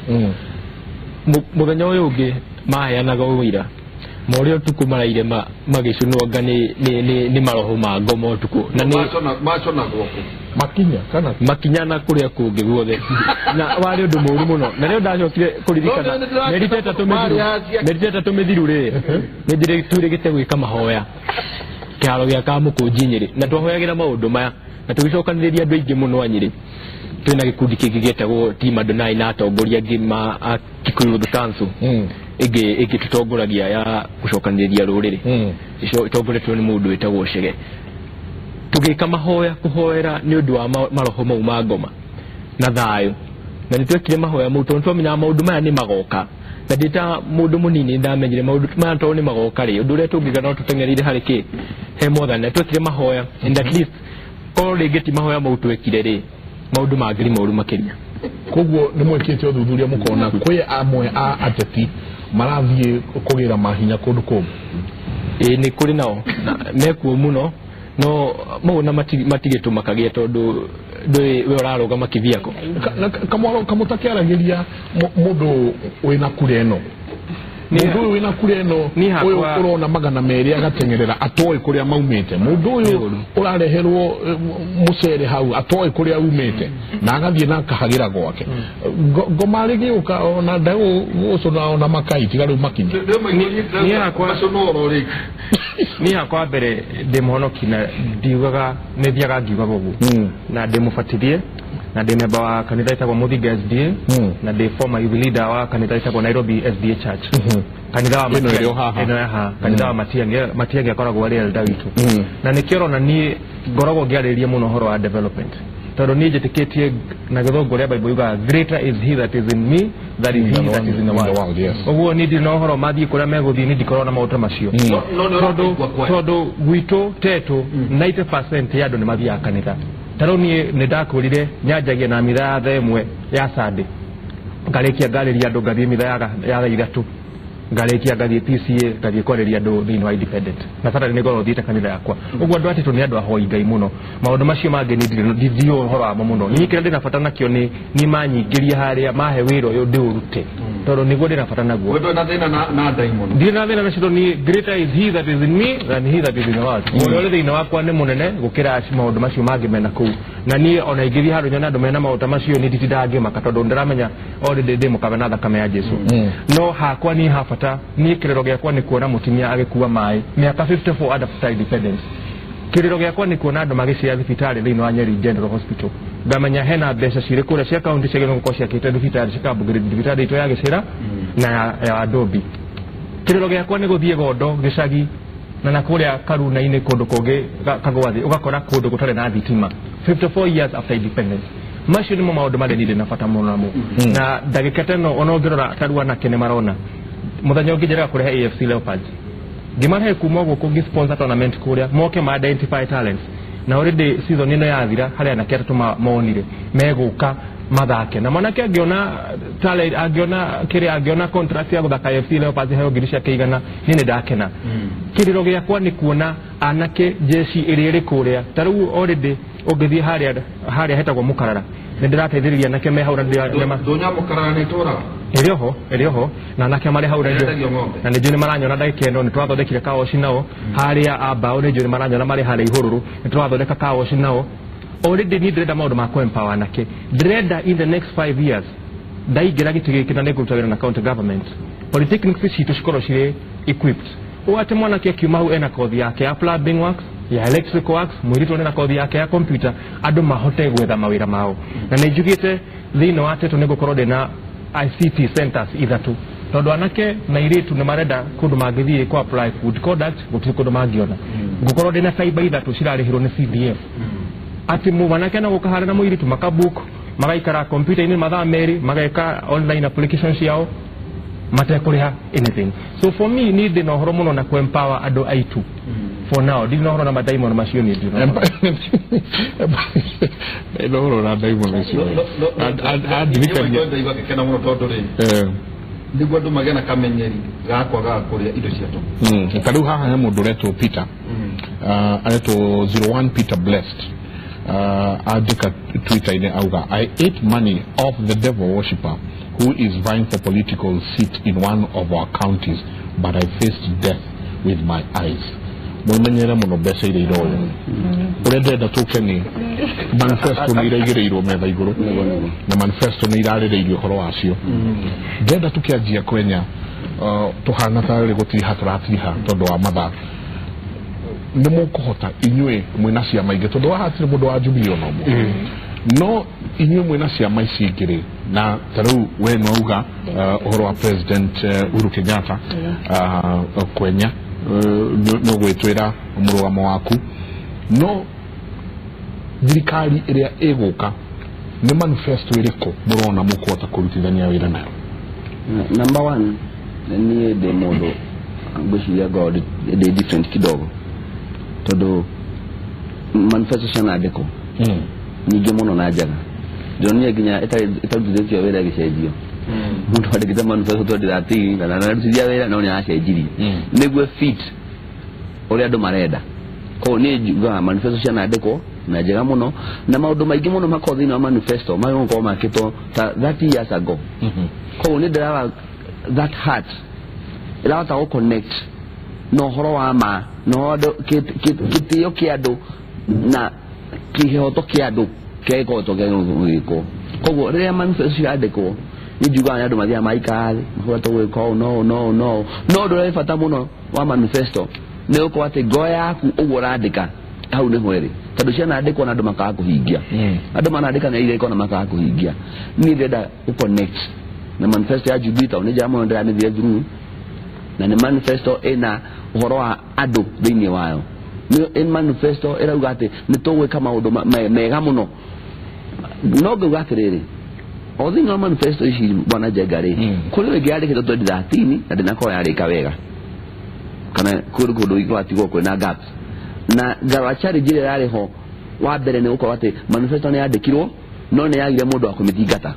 mũthenya ũyũ ũngĩ maheanaga ũira morĩa ũtukũ maraire magĩcunwanga nĩ maroho ma ngoma ũtukũ na nĩ maconagwo kũ makinya kana makinya na kũrĩa kũngĩ guothe na warĩ ũndũ mũũru mũno na rĩo ndacokire kũririkana mĩeri ĩtatũ mĩthiru rĩ nĩ twĩrĩgĩte gwĩka mahoya kĩharo gĩa Kamũkũnji Nyĩrĩ na twahoyagĩra maũndũ maya na tũgĩcokanĩrĩria andũ aingĩ mũno a Nyĩrĩ twĩna gĩkundi kĩngĩ gĩetagwo Team Adonai na atongoria angĩ ma Kikuyu Youth Council ĩngĩ ĩtũtongoragia ya gũcokanĩrĩria rũrĩrĩ ĩtongoretio nĩ mũndũ wĩtagwo Chege tũgĩka mahoya kũhoera nĩ ũndũ wa maroho mau ma ngoma na thayũ na nĩ twekire mahoya mau tondũ twamenyaga maũndũ maya nĩ magoka na ndĩ ta mũndũ mũnini ndamenyire maũndũ maya tondũ nĩ magoka rĩ ũndũ ũrĩa tũngĩka no tũteng'erire harĩ kĩ he Mwathani na twekire mahoya and at least korwo rĩngĩ ti mahoya mau twekire rĩ maũndũ mangĩrĩ moru makĩria koguo nĩ mwĩkĩte ũthuthuria mũkona kwĩ amwe a ateti marathiĩ kũgĩra mahinya kũndũ kũmũ ĩĩ nĩ kũrĩ nao mekuo mũno no mau na matigĩtũmakagia tondũ ndũĩ we ũrarũgama kĩbiako kamwaro kamũtakĩaragĩria mũndũ wĩna kura ĩno mũndũ ũyũ wĩna kura ĩno ũyũ ũrona 200 agateng'erera atoĩ kũrĩa maumĩte mũndũ ũyũ ũrareherwo mũcere hau atoĩ kũrĩa umĩte na agathiĩ na akahagĩra gwake ngoma rĩgĩũka ona ndegũcũna ona makai tiga rĩu makinya niĩ hakwa mbere ndĩ mũhonoki na ndiugaga nĩ thiaga ngiugaga ũguo na ndĩ mũbatithie na ndĩ memba wa kanitha ĩtagwo Muthinga SDA na ndĩ former youth leader wa kanitha ĩtagwo Nairobi SDA Church kanitha wa kanitha wa Matiang'i akoragwo arĩ elder witũ na nĩkĩo ũrona niĩ ngoragwo ngĩarĩrĩria mũno ũhoro wa development tondũ niĩ njĩtĩkĩtie na gĩthũngũ ũrĩa Bible yugaga greater is he that is in me than is he that is in the world ũguo niĩ ndirĩ na ũhoro mathiĩ kũrĩa megũthiĩ niĩ ndikoragwo na maũndũ macio tondũ gwitũ tetũ 90% ya andũ nĩ mathiaga kanitha ta rĩu niĩ nĩ ndakwĩrire nyanjagia na mitha ya thaa ĩmwe ya Sunday ngarĩkia ngarĩria andũ ngathiĩ mitha ya thaa ithatũ ngarĩkia ngathiĩ PCA ngathiĩ kwarĩria andũ thĩinĩ wa Independent na Saturday nĩ ngoragwo thiĩte kanitha yakwa ũguo andũ atetũ nĩ andũ ahoi Ngai mũno maũndũ macio mangĩ niĩ ndiũĩ ũhoro wamo mũno niĩ kĩrĩa ndĩna bata nakĩo nĩ manyingĩria harĩa mahe wĩra ũyũ ndĩũrute tondũ nĩguo ndĩna bata naguo ndũrĩ na thĩna na ndaimono ndirĩ na thĩna nacio tondũ niĩ greater is he that is in me than he that is in the world ũrĩa ũrĩ thĩinĩ wakwa nĩ mũnene gũkĩra maũndũ macio mangĩ mena kũu Na niĩ ona ingĩthiĩ handũ nyone andũ mena maũndũ ta macio niĩ nditindaga ngĩmaka tondũ ndĩramenya already ndĩ mũkabe na thakame ya Jesu. No hakwa niĩ ha bata, niĩ kĩrĩro gĩakwa nĩ kuona mũtumia agĩkua maĩ mĩaka 54 after independence. Kĩrĩro gĩakwa nĩ kuona andũ magĩcera thibitarĩ thĩinĩ wa Nyeri General Hospital, ngamenya hena mbeca cirĩ kũrĩa cia kaunti ciagĩrĩirwo gũkorwo ciakĩte thibitarĩ, cikambugĩrĩria thibitarĩ itũ ya Gĩcĩra na ya Ndombi. Kĩrĩro gĩakwa nĩ gũthiĩ Gondo gĩcagi na kũrĩa Karuna-inĩ kũndũ kũngĩ Kagwathi, ũgakora kũndũ gũtarĩ na thitima 54 years after independence. Macio nĩmo maũndũ marĩa niĩ ndĩ na bata mũno namo. Na ndagĩka ta ĩno ona ũngĩrora ta rĩu anake nĩ marona mũthenya ũngĩ njĩraga kũrehe AFC Leopards, ngĩmarehe kuma gũkũ ngĩ sponsor tournament kũrĩa moke ma identify talents, na already season ĩno yathira harĩ anake atatũ monire megũka mathake, na mwanake angĩona talent, angĩona kĩrĩa, angĩona contract ya gũthaka AFC Leopards heo ngiri ciake 100, niĩ nĩ ndakena. Kĩrĩro gĩakwa nĩ kuona anake jeshi ĩrĩa ĩrĩ kũrĩa, ta rĩu already ũngĩthiĩ harĩa hetagwo Mũkarara, nĩ ndĩrateithĩrĩria anake me hau na Ndũnya Mũkarara nĩ itũra ĩrĩ oho na anake marĩ hau na nĩ njũĩ nĩ maranyona ndagĩka ĩno, nĩ tũrathondekire kawoci nao harĩa ambao, nĩ njũĩ nĩ maranyona marĩ harĩa ihũrũrũ, nĩ tũrathondeka kawoci nao. Already niĩ ndĩrenda maũndũ ma kũ-empower anake, ndĩrenda in the next 5 years ndaingĩra gĩtĩ gĩkĩ na nĩngũruta wĩra na county government, polytechnics citũ cikorwo cirĩ equipped ũũ atĩ mwanake akiuma hau ena kothi yake ya plumbing works, ya electrical works, mũirĩtu ena kothi yake ya computer, andũ mahote gwetha mawĩra mao. Na nĩ njugĩte thĩinĩ wa Teto nĩngũkorwo ndĩna ICT centers 3, tondũ anake na airĩtu nĩ marenda kũndũ mangĩthiĩ kũ apply good conduct, gũtirĩ kũndũ mangĩona. Ngũkorwo ndĩna cyber 3 cirarĩhĩrwo nĩ CDF, atĩ mwanake no gũka harĩa na mũirĩtu makabook, magaikara computer-inĩ mathaa 2, mageka online application ciao matekũrĩha anything. So for me niĩ ndĩ na ũhoro mũno na kũ-empower andũ aitũ. For now ndirĩ na ũhoro na madaimono macio, niĩ ndirĩ na ũhoro na daimono icio. Andirikania ndaigua ngĩkena mũno tondũ rĩ nĩguo andũ magĩe na kamenyeri ga kwaga kũrĩa indo cia tũhũ. Ta rĩu haha he mũndũ ũretwo Peter, aretwo 01 Peter Blessed, andĩka Twitter-inĩ auga, I ate money off the devil worshipper who is vying for political seat in one of our counties, but I faced death with my eyes. Mwimenyere mũno mbeca iria iroywo. Ũrĩa ndĩrenda tũke nĩ manifesto nĩ iraigĩrĩirwo metha igũrũ, na manifesto nĩ irarĩrĩirio ũhoro wacio. Ndĩrenda tũkĩanjia kwenya tũhana tarĩ gũtiriha tũratiriha tondũ wa mathaa. Nĩ mũkũhota inyuĩ mwĩna ciama ingĩ, tondũ haha hatirĩ mũndũ wa Jubilee ona ũmwe, no inyuĩ mwĩna ciama ici ingĩ rĩ, na ta rĩu we no uga ũhoro wa President Uhuru Kenyatta, kwenya no gwĩtwĩra mũrũgamo waku, no thirikari ĩrĩa ĩgũka nĩ manifesto ĩrĩkũ mũrona mũkũhota kũrutithania wĩra nayo? Number 1, niĩ ndĩ mũndũ ngwĩciria ngorwo ndĩ different kidogo, tondũ manifesto cianandĩkwo nyingĩ mũno na njega, ndĩronire nginya ĩtarutithĩtio wĩra ĩgĩcenjio. Mũndũ andĩkĩte manifesto 2013 na ararutithia wĩra no nĩ aracenjirie nĩguo fit ũrĩa andũ marenda. Koguo niĩ njugaga manifesto cianandĩkwo na njega mũno, na maũndũ maingĩ mũno makorwo thĩinĩ wa manifesto magĩkorwo makĩtwo ta 30 years ago. Koguo nĩ ndĩraga that heart ĩrahota gũ connect na ũhoro wa ma, na ũhoro gĩtĩo kĩa andũ na kĩhoto kĩa andũ kĩrĩa gĩkoretwo gĩgĩkwo. Koguo rĩrĩa manifesto yandĩkwo nĩ njugaga nĩ andũ mathiaga maikara thĩ makauga tũgwĩka ũũ no no no no ũndũ ũrĩa wĩ bata mũno wa manifesto nĩ gũkorwo atĩ ngoro yaku ũguo ũrandĩka hau nĩho ĩrĩ, tondũ cianandĩkwo na andũ makaga kũhingia. Andũ manandĩka na irĩko na makaga kũhingia. Niĩ ndĩrenda gũ connect na manifesto ya Jubilee tondũ nĩ njega mũno ndĩramĩthire through, na nĩ manifesto ĩna ũhoro wa andũ thĩinĩ wayo. Nĩ manifesto ĩrauga atĩ nĩ tũgwĩka maũndũ mega mũno. No ngauga atĩrĩrĩ, o thĩinĩ wa manifesto ici bwana Njenga rĩ, kũrĩ ĩngĩ yandĩkĩtwo 2013 na ndĩnakorwo yarĩka wega, kana kũrĩ kũndũ gwatigwo kwĩna gaps. Na ngarora challenge ĩrĩa yarĩ ho wa mbere nĩ gũkorwo atĩ manifesto nĩ yandĩkirwo no nĩ yagire mũndũ wa kũmĩthingata.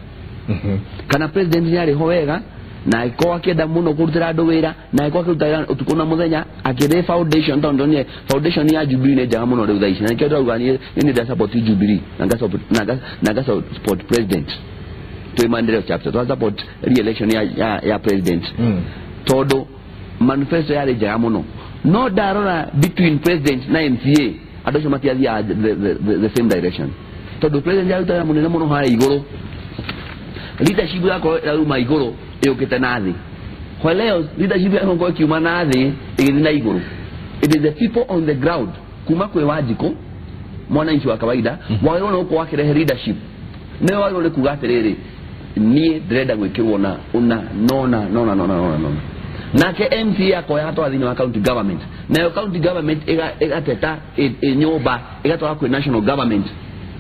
Kana president nĩ arĩ ho wega na agĩkorwo akĩenda mũno kũrutĩra andũ wĩra, na agĩkorwo akĩruta wĩra ũtukũ na mũthenya, akĩrĩ foundation, tondũ nĩ foundation ya Jubilee nĩ njega mũno rĩu thaa ici, na nĩkĩo ndĩrauga niĩ nĩ ndĩra support Jubilee na nga support president twĩ Maendeleo chapter, twa support re-election ya president, tondũ manifesto yarĩ njega mũno. No ndarora between president na MCA andũ acio matiathiaga the same direction, Tondu president aruta wĩra mũnene mũno harĩa igũrũ. Leadership yakorwo ĩrauma igũrũ ĩũkĩte na thĩ. While leadership yakorwo ĩkiuma na thĩ ĩgĩthiĩ na igũrũ. It is the people on the ground kuma kwĩ Wanjikũ mwananchi wa kawaida wagĩrĩirwo nĩ gũkorwo akĩrehe leadership. Nĩwe wagĩrĩirwo nĩ kuga atĩrĩrĩ, niĩ ndĩrenda gwĩkĩrwo na ũna nona nona nona nona nona. Nake MCA akoya atwara thĩinĩ wa county government, nayo county government ĩgateta nyũmba ĩgatwara kwĩ national government,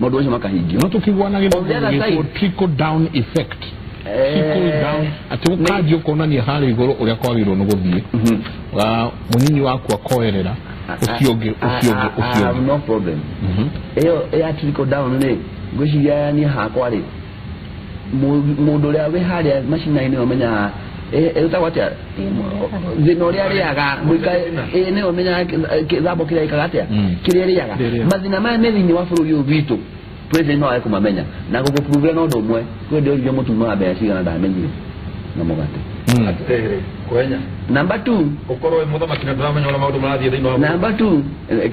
maũndũ macio makahingio. No tukiguana On the other side, trickle down effect. Trickle down atĩ ũkanjia ũkonania harĩa igũrũ ũrĩa kwagĩrĩirwo nĩ gũthiĩ, mũnyinyi waku akoerera ũcio ũngĩ ũcio ũngĩ ũcio ũngĩ. No problem. Ĩyo ya trickle down rĩ, ngwĩciria niĩ hakwa rĩ, mũndũ ũrĩa wĩ harĩa macina-inĩ ũmenyaga ĩtagwo atĩa thĩna ũrĩa arĩaga nĩwe ũmenyaga gĩthambo kĩrĩa ĩkaga atĩa kĩrĩa ĩrĩaga. Mathĩna maya me thĩinĩ wa bũrũri ũyũ witũ president no age kũmamenya na gũgũpruvĩra na ũndũ ũmwe. Kwĩ ndĩoririe mũtumia wa mbeca cigana ndamenyire na mũgate. Atĩrĩrĩ Kwenya, Number 2, ũkorwo wĩ mũthamaki na ndũramenya ũrĩa maũndũ marathiĩ thĩinĩ wa Number 2,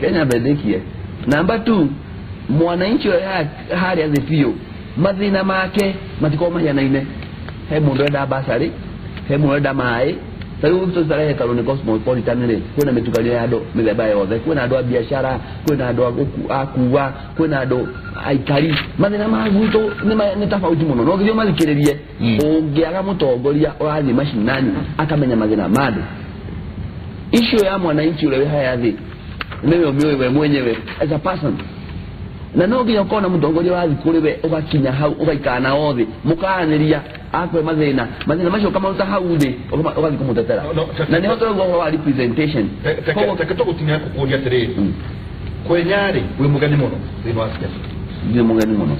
Kenya mbendĩkie. Number 2, mwananchi ũrĩa harĩa thĩ biũ mathĩna make matikorwo mahianaine. He mũndũ ũrenda basarĩ, he mũndũ ũrenda maĩ. Ta rĩu tũtarehe tondũ nĩ cosmopolitan rĩ, kwĩna mĩtukanio ya andũ mĩthemba yothe, kwĩna andũ a biacara, kwĩna andũ a kuua, kwĩna andũ aikari. Mathĩna ma gwitũ nĩ tofauti mũno, no nginya ũmathikĩrĩrie. Ũngĩaga mũtongoria ũrathiĩ macinani akamenya mathĩna ma andũ, issue ya mwananchi ũrĩa wĩ harĩa thĩ nĩwe ũmĩũĩ we mwenyewe as a person. Na no nginya ũkorwo na mũtongoria ũrathiĩ kũrĩ we ũgakinya hau ũgaikara nao thĩ mũkaranĩria akwe mathĩna mathĩna macio ũkamaruta hau thĩ ũgathiĩ kũmũtetera. Na nĩho tũrauga ũhoro wa representation. Reke tũgũtinia kũkũria atĩrĩrĩ, Kwenya rĩ, wĩ mũgeni mũno thĩinĩ wa siasa. Ndirĩ mũgeni mũno.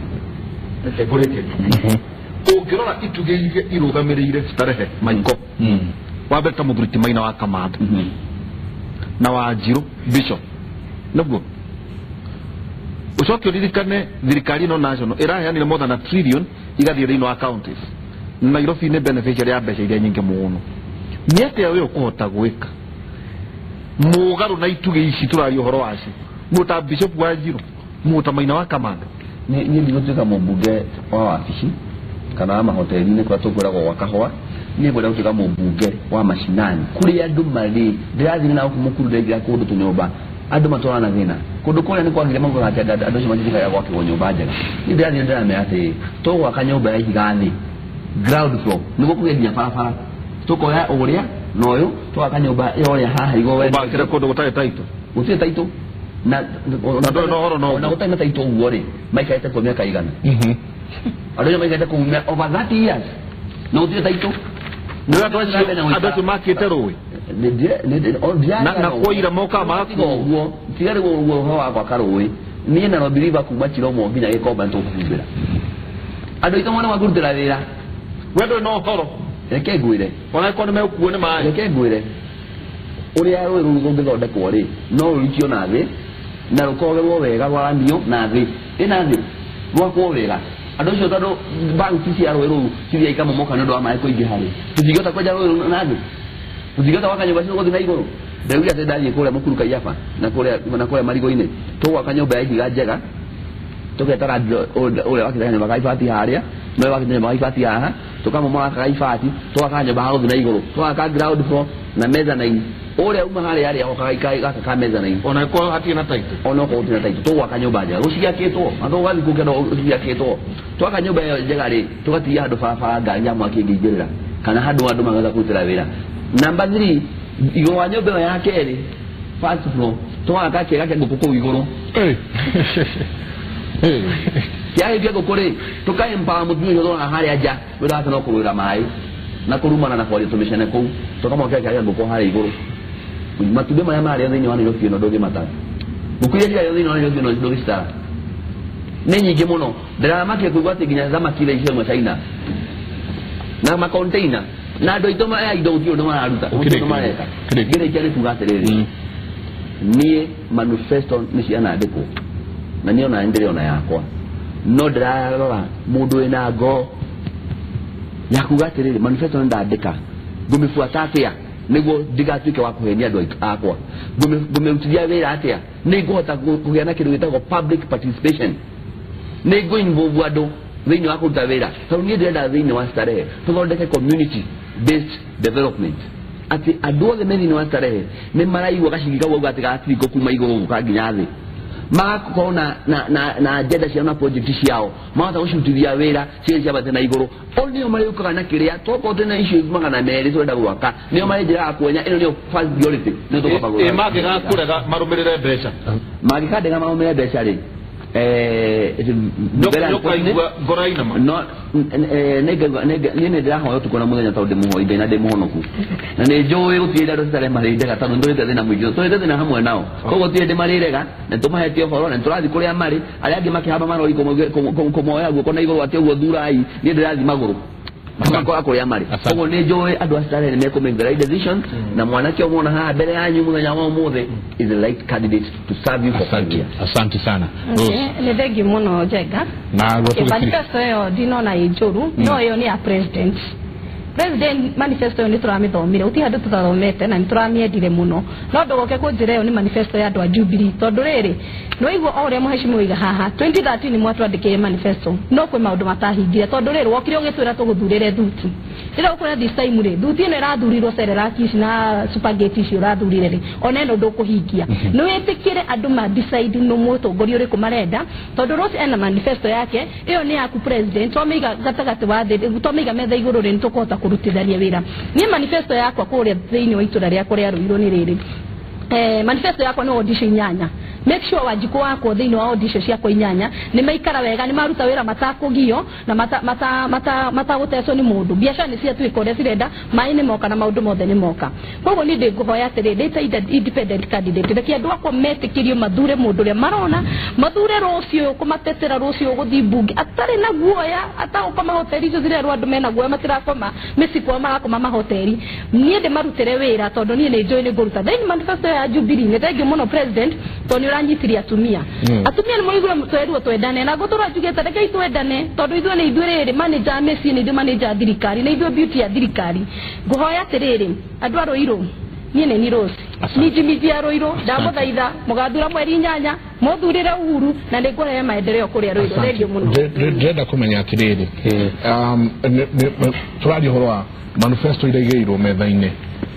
Reke ngũrĩkĩrie. Ũngĩrora itugĩ iria irũgamĩrĩire Starehe Maiko, wa mbere ta mũthuri ti Maina wa Kamanda na Wanjirũ Bishop, nĩguo ũcoke ũririkane thirikari ĩno national ĩraheanire more than a trillion igathiĩ thĩinĩ wa counties. Nairobi nĩ beneficiary ya mbeca iria nyingĩ mũno. Nĩ atĩa we ũkũhota gwĩka mũgarũ na itugĩ ici tũraria ũhoro wacio, mũndũ ta Bishop Wanjirũ, mũndũ ta Maina wa Kamanda? Niĩ ndigũtuĩka mũmbunge wa wabici kana wa mahoteli-inĩ kũrĩa tũkwĩragwo gwa kahũa. Niĩ ngwenda gũtuĩka mũmbunge wa macinani kũrĩa andũ marĩ. Ndĩrathiĩ na gũkũ mũkuru ndaingĩra kũndũ tũnyũmba andũ matwarana thĩna kũndũ kũrĩa nĩ kwagire maugaga atĩ andũ acio matitikaga gwakĩrwo nyũmba njega. Niĩ ndĩrathiĩ ndĩramera atĩ tũgwaka nyũmba ya ihiga thĩ ground floor nĩguo kũgĩe nginya barabara, tũkoya ũrĩa na ũyũ tũgaka nyũmba ya ũrĩa haha igũrũ Ũbakĩre kũndũ gũtarĩ taitũ. Gũtirĩ taitũ na ndũrĩ na ũhoro na ũguo. Na gũtarĩ na taitũ ũguo rĩ, maikarĩte kuo mĩaka igana. Andũ acio maikarĩte kũu over 30 years na gũtirĩ taitũ. Nĩ andũ acio makĩte rũĩ na kwaira mokaga magakuo ũguo. Tiga rĩu ũguo ũhoro wa gwaka rũĩ, niĩ Nairobi River kuma Chiromo nginya Gĩkomba nĩtũkũhumbĩra andũ aitũ mona makũrutĩra wĩra. We ndũrĩ na ũhoro. Reke ngwĩre, ona angĩkorwo nĩ megũkuo nĩ maĩ. Reke ngwĩre ũrĩa rũĩ rũu rũngĩthondekwo rĩ, no rũrikio na thĩ na rũkogerwo wega rwaranio na thĩ ĩna thĩ rwakwo wega. Andũ acio tondũ banki cia rũĩ rũu cithiaga ikamomoka nĩ ũndũ wa maĩ kũingĩha rĩ, tũtingĩhota kwenja rũĩ rũu na thĩ, tũtingĩhota gwaka nyũmba cia gũthiĩ na igũrũ. Ndaugire atĩ ndathiĩ kũrĩa Mũkuru Kaiyaba na kũrĩa Marigũ-inĩ tũgwaka nyũmba ya ihiga njega, tũgetara ũrĩa wakĩte kanyũmba ka ibati harĩa na ũrĩa wakĩte nyũmba ka ibati haha, tũkamomora ka ibati tũgaka nyũmba ha gũthiĩ na igũrũ, tũgaka ground floor na mezzanine. Ũrĩa uma harĩa harĩa oka gaka ka mezzanine, ona ĩkorwo hatirĩ na taitũ, ona okorwo gũtirĩ na taitũ tũgwaka nyũmba njega gũciakĩtwo na tũgathiĩ kũu kĩanda gũciakĩtwo. Twaka nyũmba ĩyo njega rĩ, tũgatigia handũ barabara ngari ya mwaki ĩngĩingĩrĩra kana handũ andũ mangĩhota kũrutĩra wĩra. Number 3, igũrũ wa nyũmba ĩyo ya kerĩ first floor tũgaka kĩega kĩa ngũkũ kũu igũrũ. Kĩaga kĩa ngũkũ rĩ, tũkaempower mũtumia ũcio tũrona harĩa nja wĩra wake no kũgũrĩra maĩ na kũrumana na kwaria tũmĩcene kũu, tũkamwakĩra kĩaga kĩa ngũkũ harĩa igũrũ. Matumbĩ marĩa marĩa thĩinĩ wa Nairobi ĩno ndũngĩmatara, ngũkũ iria ciarĩo thĩinĩ wa Nairobi ĩno ndũngĩcitara, nĩ nyingĩ mũno. Ndĩramakire kũigua atĩ nginya thamaki iria ciauma China na macontainer na andũ aitũ maya indo gũtirĩ ũndũ mararuta, gũtirĩ ũndũ mareka. Ngĩrĩkia nĩ kuga atĩrĩrĩ, niĩ manifesto nĩ cianandĩkwo na niĩ ona ndĩrĩ ona yakwa, no ndĩrarora mũndũ wĩna ngoro ya kuga atĩrĩrĩ, manifesto nĩ ndandĩka, ngũmĩbuata atĩa nĩguo ndigatuĩke wa kũhenia andũ akwa, ngũmĩrutithia wĩra atĩa, nĩ ngũhota kũgĩa na kĩndũ gĩtagwo public participation. Nĩ ngũ involve andũ thĩinĩ wa kũruta wĩra. Tondũ niĩ ndĩrenda thĩinĩ wa Starehe tũthondeke community based development. Atĩ andũ othe me thĩinĩ wa Starehe nĩ maraigua gacingi kau auga atĩ gatiringwo kuma igũrũ gũka nginya thĩ. Magakorwo na agenda ciao na project ciao, mahota gũcirutithia wĩra cirĩ ciambate na igũrũ. O nĩo marĩũkaga na kĩrĩa tokorwo twĩna icio 200 tũrenda gwaka, nĩo marĩnjĩraga kwenya ĩno nĩyo first priority, nĩyo tũkwamba gwaka. Mangĩgakũrega marũmĩrĩre mbeca. Mangĩkandega marũmĩrĩre mbeca rĩ, nĩũkaigua ngoro yainama. No niĩ nĩ ndĩrahoya ũtukũ na mũthenya tondũ ndĩ mũhoi Ngai na ndĩ mũhonoku. Na nĩ njũĩ gũtirĩ andũ citarĩ marĩndega tondũ nĩ tũrĩte thĩna mũingĩ, tũrĩte thĩna hamwe nao. Koguo gũtirĩ hĩndĩ marĩrega, na nĩtũmahete ũhoro na nĩtũrathiĩ kũrĩa marĩ, arĩa angĩ makĩhamba marori kũmoya guoko na igũrũ atĩ ũguo thurai, niĩ ndĩrathiĩ magũrũ. Makora kũrĩa marĩ. Koguo nĩ njũĩ andũ a Starehe nĩ mekũ make the right decision, na mwanake ũmwona haha mbere yanyu mũthenya wa ũmũthĩ is the right candidate to serve you for 5 years. Asante sana. Rose. Nĩ thengiũ mũno Njenga. Na guo tũgĩtiri- Manifesto ĩyo ndinona ĩ njũru, no ĩyo nĩ ya president. President manifesto ĩyo nĩ tũramĩthomire, gũtirĩ handũ tũtathomete na nĩ tũramĩendire mũno. No ndũgoke kũnjĩra ĩyo nĩ manifesto ya andũ a Jubilee, tondũ rĩrĩ nĩ waigua o ũrĩa mũhecimiwa oiga haha 2013 mwatwandĩkĩire manifesto, no kwĩ maũndũ matahingire, tondũ rĩrĩ wokire ũgĩtwĩra tũgũthurĩre thuti. Rĩrĩa ũkwĩra this time rĩ, thuti ĩno ĩrathurirwo Cerelac ici na Supergate ici ũrathurire rĩ, ona ĩno ndũkũhingia. Nĩ wĩtĩkĩre andũ ma decide nĩ mũtongoria ũrĩkũ marenda, tondũ Rose ena manifesto yake, ĩyo nĩ yaku president, twamĩiga gatagatĩ wa thĩ, twamĩiga metha igũrũ rĩ, nĩ tũkũhota kũrutithania wĩra. Niĩ manifesto yakwa kũrĩa thĩinĩ wa itũra rĩakwa rĩa Ruiru nĩ rĩrĩ. Manifesto yakwa nĩ wodi icio 8. Make sure Wanjikũ wakwa thĩinĩ wa wodi icio ciakwa 8 nĩ maikara wega, nĩ maruta wĩra matakũgio na matagũtecwo nĩ mũndũ. Biacara nĩ ciatuĩka ũrĩa cirenda, maĩ nĩ moka na maũndũ mothe nĩ moka. Koguo niĩ ndĩngũhoya atĩrĩ, ndĩ ta independent candidate, reke andũ akwa metĩkĩrio mathure mũndũ ũrĩa marona, mathure rũciũ kũmatetera, rũciũ gũthiĩ mbunge atarĩ na guoya, atagũkoma hoteli icio cirerwo andũ mena guoya matirakoma mĩciĩ kwao, marakoma mahoteli. Niĩ ndĩmarutĩre wĩra tondũ niĩ nĩ njũĩ nĩ ngũruta. Then manifesto ya Jubilee nĩ thengiũ mũno president, tondũ nĩ ũranyitirie atumia. Atumia nĩ mũraigua twerwo twendane, na ngũtũra njugĩte rekei twendane, tondũ ithuĩ nĩ ithuĩ rĩrĩ manager a mĩciĩ, nĩ ithuĩ manager a thirikari, nĩ ithuĩ beauty ya thirikari. Ngũhoya atĩrĩrĩ, andũ a Ruiru, niĩ nĩ ni Rose, minji minji ya Ruiru, ndamũthaitha mũgathura mweri 8, mũthurĩre Uhuru na nĩ ngũrehe maendeleo kũrĩa Ruiru. Thengiũ mũno. Ndĩrenda kũmenya atĩrĩrĩ, tũraria ũhoro wa manifesto iria igĩirwo metha-inĩ,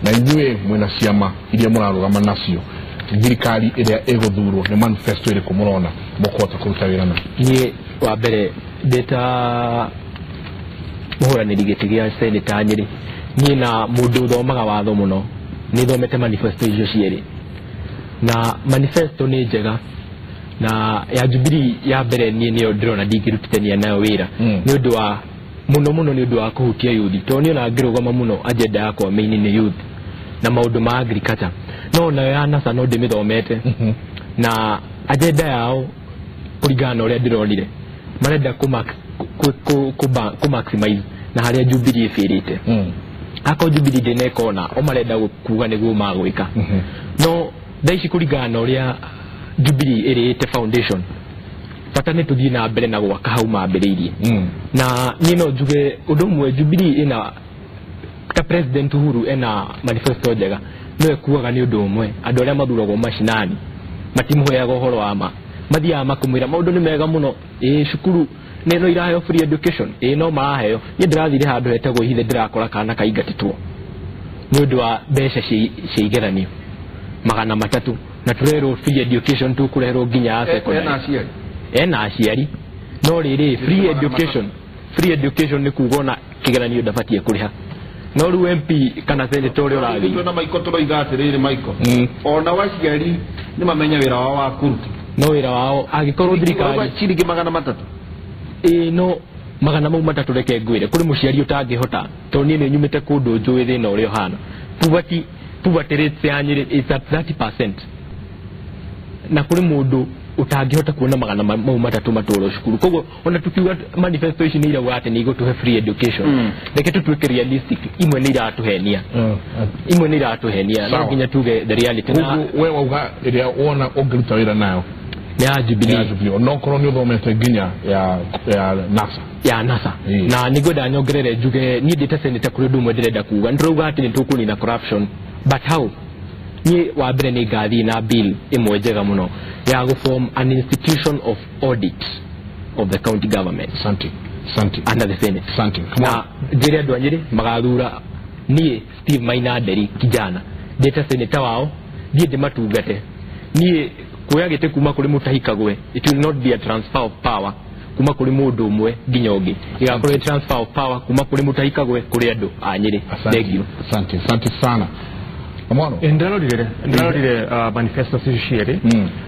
na inyuĩ mwĩna ciama iria mũrarũgama nacio, thirikari ĩrĩa ĩgũthurwo nĩ manifesto ĩrĩkũ mũrona mũkũhota kũruta wĩra nayo? Niĩ wa mbere ndĩ ta mũhũranĩri gĩtĩ gĩa seneta Nyĩrĩ, niĩ na mũndũ ũthomaga watho mũno, nĩ thomete manifesto icio cierĩ, na manifesto nĩ njega, na ya Jubilee ya mbere niĩ nĩyo ndĩrona ndingĩrutithania nayo wĩra, nĩ ũndũ wa mũno mũno nĩ ũndũ wa kũhutia youth, tondũ niĩ ona ngĩrũgama mũno agenda yakwa main nĩ youth na maũndũ ma agriculture. No nayo ya NASA no ndĩmĩthomete, na agenda yao kũringana na ũrĩa ndĩronire marenda kũ maximize na harĩa Jubilee ĩbĩrĩte. Akorwo Jubilee ndĩneka ona o marenda kuga nĩguo magwĩka, no thaa ici kũringana na ũrĩa Jubilee ĩrĩĩte foundation, bata nĩ tũthiĩ na mbere na gwaka hau mambĩrĩirie. Na niĩ no njuge ũndũ ũmwe, Jubilee ĩna ta President Uhuru ena manifesto njega, no ĩkuaga nĩ ũndũ ũmwe, andũ arĩa mathuragwo macinani matimũheaga ũhoro wa ma, mathiaga makamwĩra maũndũ nĩ mega mũno, ĩĩ cukuru nĩ no iraheo free education, ĩĩ no maraheo. Niĩ ndĩrathire handũ hetagwo Ihithe, ndĩrakora kana kaingatĩtwo nĩ ũndũ wa mbeca cia igeranio 300, na tũrerwo free education tũkũreherwo nginya ya secondary. Ena aciari? Ena aciari, no rĩrĩ free education, free education nĩ kuga ona kĩgeranio ndabatiĩ kũrĩha, no rĩu MP kana senator ũrĩa ũrathiĩ Twĩna Michael tũroiga atĩrĩrĩ, Michael, ona waciari nĩ mamenye wĩra wao wa kũruta, no wĩra wao angĩkorwo thirikari ciringi 300. Ĩĩ, no magana mau matatũ, reke ngwĩre kũrĩ mũciari ũtangĩhota, tondũ niĩ nĩ nyumĩte kũndũ njũĩ thĩna ũrĩa ũhana. Poverty rate ya Nyĩrĩ is at 30%, na kũrĩ mũndũ ũtangĩhota kuona magana mau matatũ matwarwo cukuru. Koguo ona tukiuga manifesto ici nĩ irauga atĩ nĩ igũtũhe free education, reke tũtuĩke realistic, imwe nĩ iratũhenia, imwe nĩ iratũhenia, no nginya tuge the reality. Na Koguo we wauga ĩrĩa wona ũngĩruta wĩra nayo nĩ ya Jubilee. Ya Jubilee, no korwo nĩ ũthomete nginya ya NASA. Ya NASA. Na nĩngwenda nyongerere njuge niĩ ndĩ ta senator kũrĩ ũndũ ũmwe ndĩrenda kuga. Nĩ tũrauga atĩ nĩ tũkũnina corruption, but how? Niĩ wa mbere nĩ ngathiĩ na bill ĩmwe njega mũno ya gũ form an institution of audit. of the county government. Asante. Asante. Under the Senate. Asante. Na njĩre andũ a Nyĩrĩ magathura niĩ Steve Maina Nderi kijana ndĩte senator wao thiĩ ndĩmatungate. Niĩ kuoya gĩtĩ kuma kũrĩ Mutahi Kagwe, it will not be a transfer of power kuma kũrĩ mũndũ ũmwe nginya ũngĩ, ĩgakorwo transfer of power kuma kũrĩ Mutahi Kagwe kũrĩ andũ a Nyĩrĩ. Thank you. Asante, asante sana. Kamwaro ndĩrarorire manifesto cicio cierĩ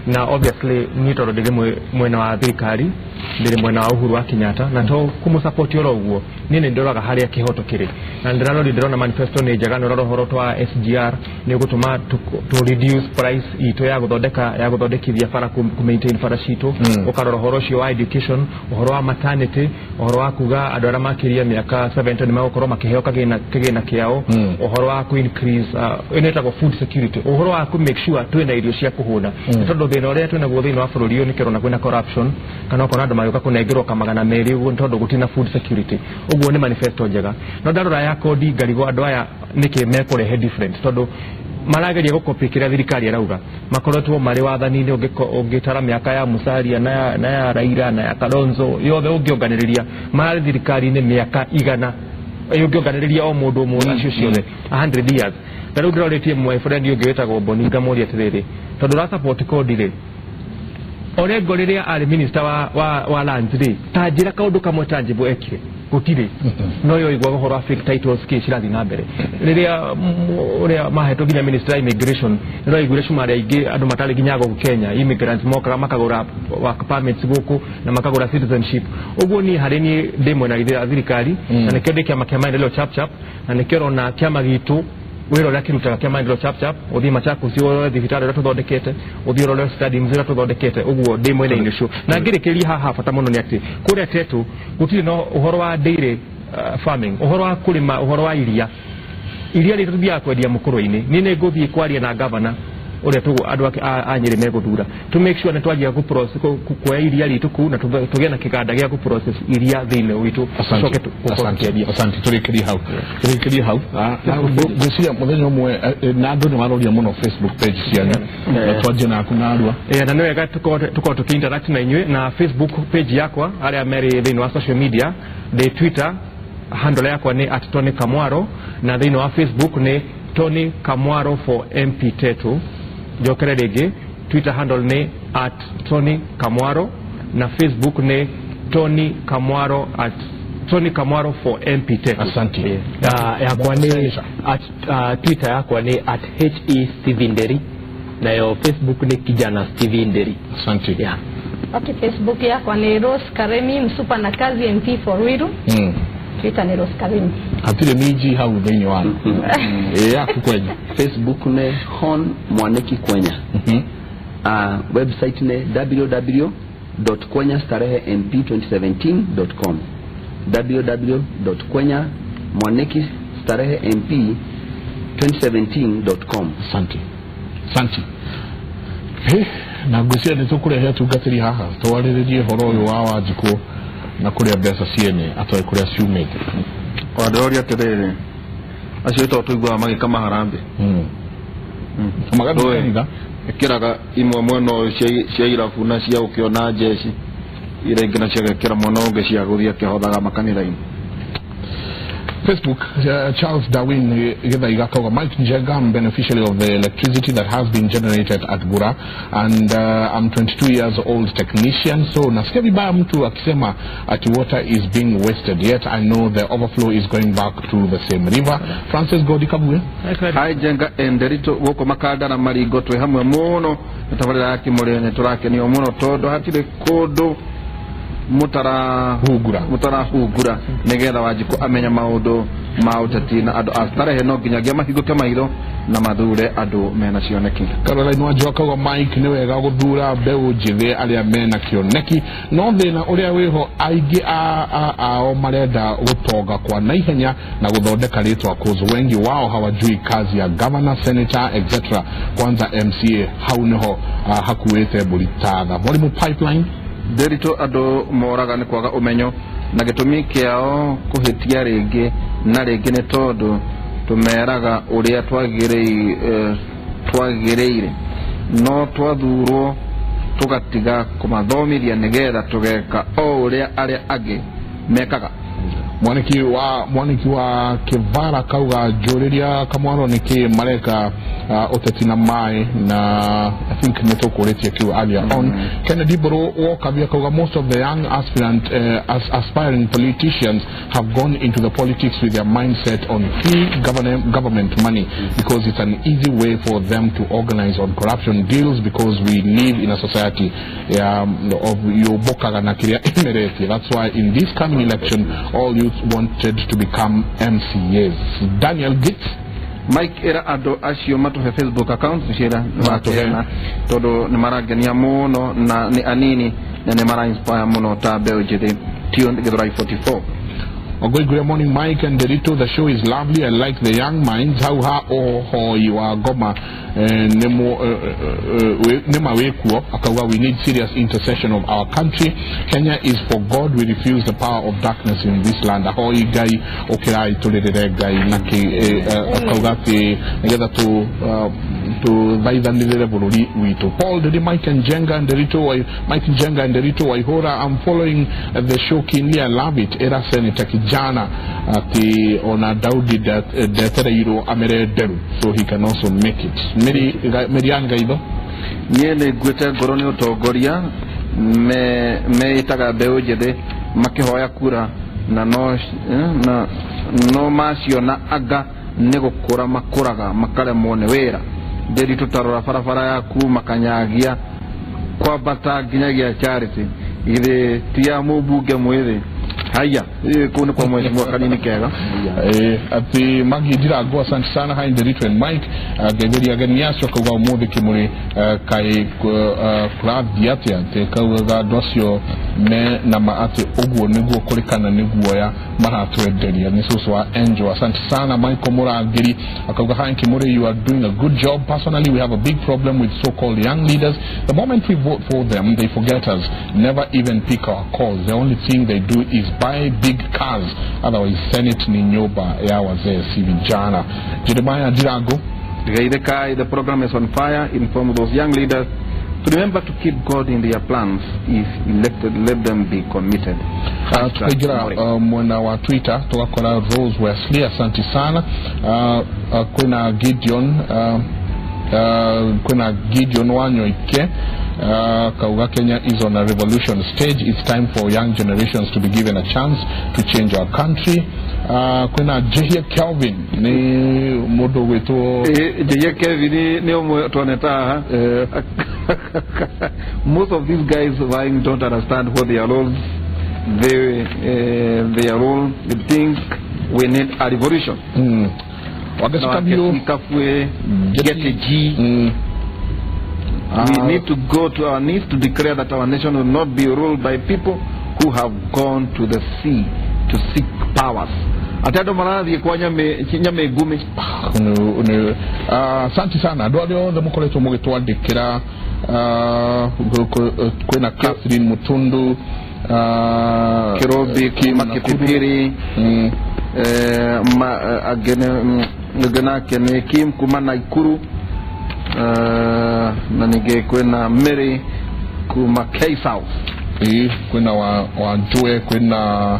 na obviously niĩ tondũ ndĩrĩ mwena wa thirikari, ndĩrĩ mwena wa Uhuru wa Kenyatta, na to kũmũsupport oro ũguo niĩ nĩ ndoraga harĩa kĩhoto kĩrĩ, na ndĩrarori ndĩrona manifesto nĩ njega. Nĩ ũrora ũhoro twa SGR nĩ ũgũtũma to reduce price itũ ya gũthondeka ya gũthondekithia bara, ku maintain bara citũ. Ũkarora ũhoro ũcio wa education, ũhoro wa maternity, ũhoro wa kuga andũ arĩa makĩria mĩaka 70 nĩ megũkorwo makĩheo kĩgĩna kĩao, ũhoro wa ku increase ĩno ĩtagwo food security, ũhoro wa ku make sure twĩna irio cia kũhũna, tondũ thĩna ũrĩa twĩnaguo thĩinĩ wa bũrũri ũyũ nĩ kĩrona kwĩna corruption, kana ũkona andũ magĩũka kũnengerwo kamagana merĩ ũguo tondũ gũtirĩ na food security. Ũguo nĩ manifesto njega. No ndarora ya kodi ngarigwo andũ aya nĩkĩ mekũrehe different, tondũ marageria gũkopi kĩrĩa thirikari ĩrauga. Makoretwo marĩ wathani-inĩ, ũngĩtara mĩaka ya Musalia na ya Raila na ya Kalonzo yothe ũngĩonganĩrĩria marĩ thirikari-inĩ mĩaka 100, ũngĩonganĩrĩria o mũndũ ũmwe acio ciothe 100 years. Na rĩu ndĩrorĩtie my friend ũngĩ wĩtagwo Boni ngamũria atĩrĩrĩ, tondũ ũrasupport kodi rĩ, Orengo rĩrĩa arĩ minister wa lands rĩ, ta njĩra kaũndũ kamwe tangible ekire gũtirĩ. No yo iguaga ũhoro wa fake titles kĩ cirathiĩ na mbere. Rĩrĩa ũrĩa mahetwo nginya minister wa immigration, nĩraiguire cumarĩ aingĩ andũ matarĩ nginya gũkũ Kenya, immigrants mokaga makagũra work permits gũkũ na makagũra citizenship. Ũguo niĩ harĩ niĩ ndĩ mwena wa thirikari, na nĩkĩo ndĩ kĩama kĩa Maendeleo Chap Chap, na nĩkĩo ũrona kĩama gitũ wĩra ũrĩa kĩrutaga kĩa Maendeleo Chap Chap, ũthiĩ Machakos ũrore thibitarĩ ũrĩa tũthondekete, ũthiĩ ũrore stadiums ũrĩa tũthondekete. Ũguo ndĩ mwena-inĩ ũcio. Na ngĩrĩkĩrĩria haha bata mũno nĩ atĩ kũrĩa Tetu gũtirĩ na ũhoro wa dairy farming, ũhoro wa kũrĩma, ũhoro wa iria. Iria rĩrĩ tũthiaga kwendia mũkũrũ-inĩ. Niĩ nĩ ngũthiĩ kwaria na governor ũrĩa andũ a Nyĩrĩ megũthura to make sure nĩ twanjia kuoya iria ritũ kũu na tũgĩe na kĩganda gĩa gũ-process iria thĩinĩ witũ. Tũcoke tũkĩendia. Asante, tũrĩkĩrie hau. Tũrĩkĩrie hau. Ngwĩciria mũthenya ũmwe na andũ nĩ maroria mũno Facebook page cianyu, na twanjie naku narua. Na nĩ wega tũkorwo tũkĩ-interact na inyuĩ na Facebook page yakwa, arĩa merĩ thĩinĩ wa social media, ndĩ Twitter handle yakwa nĩ @TonyKamwaro, na thĩinĩ wa Facebook nĩ Tony Kamwaro for MP Tetu. Njokere rĩngĩ, Twitter handle nĩ @TonyKamwaro na Facebook nĩ Tony Kamwaro @TonyKamwaro for MP Tetu. Asante. Yakwa nĩ at Twitter yakwa nĩ @HE Steven Nderi, nayo Facebook nĩ Kijana Steven Nderi. Asante. Yeah. Okay, Facebook yakwa nĩ Rose Karemi Msupa na kazi MP for Ruiru. Twitter nĩ Rose Karemi. Hatirĩ minji hau thĩinĩ wa yaku Kwenya. Facebook nĩ Hon Mwaniki Kwenya. Website nĩ www.kwenyastarehemp2017.com, www.kwenyamwanikistarehemp2017.com. Asante. Asante. Na ngwĩciria nĩ tũkũrehe atungatĩri haha twarĩrĩrie ũhoro ũyũ wa Wanjikũ na kũrĩa mbeca ciene atoĩ kũrĩa ciumĩte. Ndĩroria atĩrĩrĩ, acio to tũiguaga magĩka maharambĩ magathiĩ kanitha, ĩkĩraga imwe mwena ũyũ cia irabu na cia gũkĩona jeshi, iria ingĩ nacio agekĩra mwena ũngĩ cia gũthiĩ akĩhothaga makanitha-inĩ. Facebook, Charles Darwin Githaiga Kauga, Mike Njenga, I'm beneficiary of the electricity that has been generated at Gura, and I'm 22 years old technician, so nasikia vibaya mtu akisema ati water is being wasted, yet I know the overflow is going back to the same river. Francis Godi Kabue. Hi Njenga Enderito gũkũ Makanda na Maringo twĩ hamwe mũno na tabarĩra ya Kĩmũrĩ nĩ tũrakenio mũno tondũ hatirĩ kũndũ mũtarahungura nĩgetha Wanjikũ amenye maũndũ ma ũteti na andũ a Starehe no nginyagia mahingũke maitho na mathure andũ mena cioneki. Caroline Wanjũ akauga Mike nĩ wega gũthura mbeũ njĩthĩ arĩa mena kĩoneki, no thĩna ũrĩa wĩho aingĩ ao marenda gũtonga kwa naihenya na gũthondeka rĩtwa cause wengi wao hawajui kazi ya governor, senator etc. Kwanza MCA hau nĩho hakuĩte mbũri ta tha. Mwalimu Pipeline. Ndĩritũ andũ moraga nĩ kwaga ũmenyo na gĩtũmi kĩao kũhĩtia rĩngĩ na rĩngĩ nĩ tondũ tũmeraga ũrĩa twagĩrĩire, no twathurwo Tugatiga kumathomithia nigetha tugeka o uria aria angi mekaga. Mwaniki wa Kivara kauga njuriria Kamwaro niki mareka uteti na mai na I think nitukuretie kiu earlier on. Kennedy Boro Walker kauga most of the young aspirant aspiring politicians have gone into the politics with their mindset on free government money because it's an easy way for them to organize on corruption deals because we live in a society of yobokaga na kiria imereti. That's why in this coming election all youth wanted to become MCAs. Daniel Gitz Mike era ando acio matuhe Facebook account cira matuhe tondu ni marangenia muno na ni anini na ni mara inspire muno ta mbeu njithi tio Githurai 44. Ogoi, good morning Mike and Derito. The show is lovely. I like the young minds. How ha oh ho you are goma nema wekuo akauga we need serious intercession of our country. Kenya is for God. We refuse the power of darkness in this land. Ahoi gai okirai tulirere gai naki akauga ati nigetha tu tuthaithanirire bururi witu. Paul Didi Mike and Jenga and Derito Mike Jenga and Derito Waihura. I'm following the show keenly. I love it. Era Senator Kijana ati ona Daudi ndetereirwo amere nderu so he can also make it. Miriam Gaitho nie nĩ nguĩte ngoro nĩ ũtongoria meĩtaga mbeũ njĩthĩ makĩhoya kura na no maciona anga nĩ gũkũra makũraga makaremwo nĩ wĩra. Ndĩri tũtarora barabara yaku makanyagia kwambata nginyagia Charity githĩ ti ya mũmbunge mwĩthĩ. Haya, kuu ni kwa mheshimiwa kanini kega. Ati Magi Ndirango asante sana hai Nderitu and Mike getheria ageni acio kauga umuthi kimuri kai kurathi atia ati kauga andu acio me na ma ati uguo niguo kurikana niguo ya maratwenderia ni cucu wa Angel. Asante sana Michael Murangiri akauga hi Kimuri, you are doing a good job. Personally we have a big problem with so-called young leaders. The moment we vote for them they forget us, never even pick our calls. The only thing they do is buy big cars, otherwise Senate ni nyoba ya wazee si vijana. Jeremiah Ndirango Kai, the program is on fire. Inform those young leaders to remember to keep God in their plans. If elected, let them be committed. Tukaingira mwena wa Twitter tugakora Rose Wesley asante sana. Kwina Gideon kwina Gideon Wanyoike kauga Kenya is on a revolution stage. It's time for young generations to be given a chance to change our country. Kwina Jehia Kelvin ni mundu gwitwo Jehia Kelvin ni umwe twoneta. Most of these guys vying don't understand what their roles their role. They think we need a revolution. Get a G. We need to go to our knees to declare that our nation will not be ruled by people who have gone to the sea to seek powers. Atado marathi kwa nyame gumi. Asante sana andu aria othe mukoretwo mugitwandikira. Kwina Catherine Mutundu, Kirobi Makipipiri, agene nĩ Kim kuma Naikuru, na ningĩ kwĩna Mary kuma K South, kwĩna wa Njue, kwĩna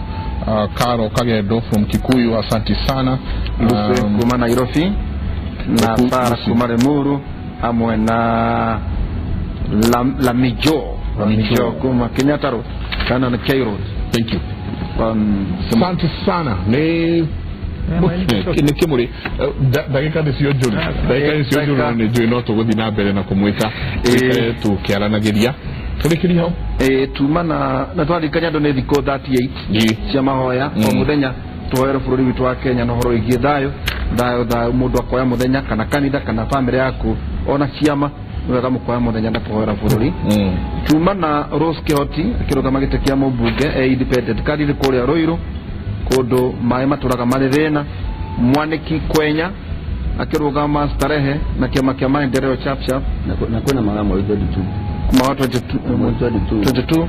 Karo Kagendo from Kikuyu, asante sana. Lucy kuma Nairobi na Sara kuma Limuru hamwe na Lamijo kuma Kenyatta Road kana na K Road. Thank you. Asante sana. Ni kimuri ndagika nĩ cio njũru, ndagika nĩ cio njũru, na nĩ njũĩ no tũgũthiĩ na mbere na kũmwĩta tũkĩaranagĩria. Tũrĩkĩrie hau. Tuma na twarikania andũ nĩ thikũ 38 cia mahoya o mũthenya tũhoere bũrũri witũ wa Kenya na ũhoro wĩgiĩ thayũ thayũ thayũ. Mũndũ akoya mũthenya kana kanitha kana bamĩrĩ yaku ona ciama nĩ wega mũkoya mũthenya na kũhoera bũrũri. Tuma na Rose Kihoti akĩrũgama gĩtĩ kĩa mũmbunge e independent candidate kũrĩa Ruiru kũndũ maĩ matũraga marĩ thĩna. Mwaniki Kwenya akĩrũgama Starehe na kĩama kĩa maendeleo Chap Chap na kwĩna maga mweri 22 kuma 22 22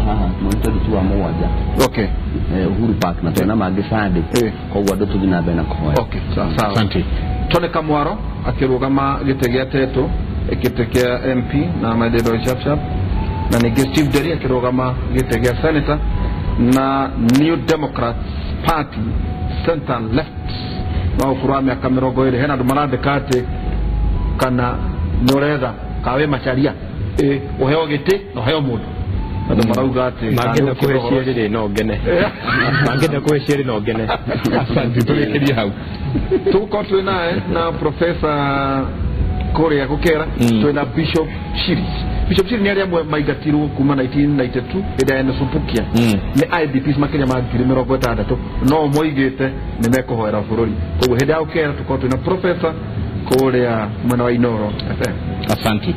haha mweri 22 wa mũgwanja. Okay. Uhuru Park na twena mangĩ Sunday, koguo andũ tũthiĩ na mbere na kũhoya. Okay, sawa. Asante. Tone Kamwaro akĩrũgama gĩtĩ gĩa Teto gĩtĩ kĩa MP na maendeleo Chapchap, na ningĩ Steve Nderi akĩrũgama gĩtĩ gĩa senator na New Democrats Party center left wa ũkũrũ wa mĩaka 20. Hena andũ marandĩka atĩ kana nĩ ũretha kawe macharia ũheo gĩtĩ na ũheo mũndũ. Andũ marauga atĩ mangĩenda kũhe cierĩ rĩ no ngene, mangĩenda kũhe cierĩ no ngene. Asante, tũrĩkĩrie hau. Tũgũkorwo twĩ naye na Professor kũrĩa Gũkera, twĩna Bishop Shiri. Bishop Shiri nĩ arĩa amwe maingatirwo kuma 1992 hĩndĩ ya Enesupukia nĩ IDPs makĩria ma 60,000, no moigĩte nĩ mekũhoera bũrũri. Koguo hĩndĩ ya Gũkera tũkorwo twĩna Professor kũrĩa mwena wa Inoro FM. Asante,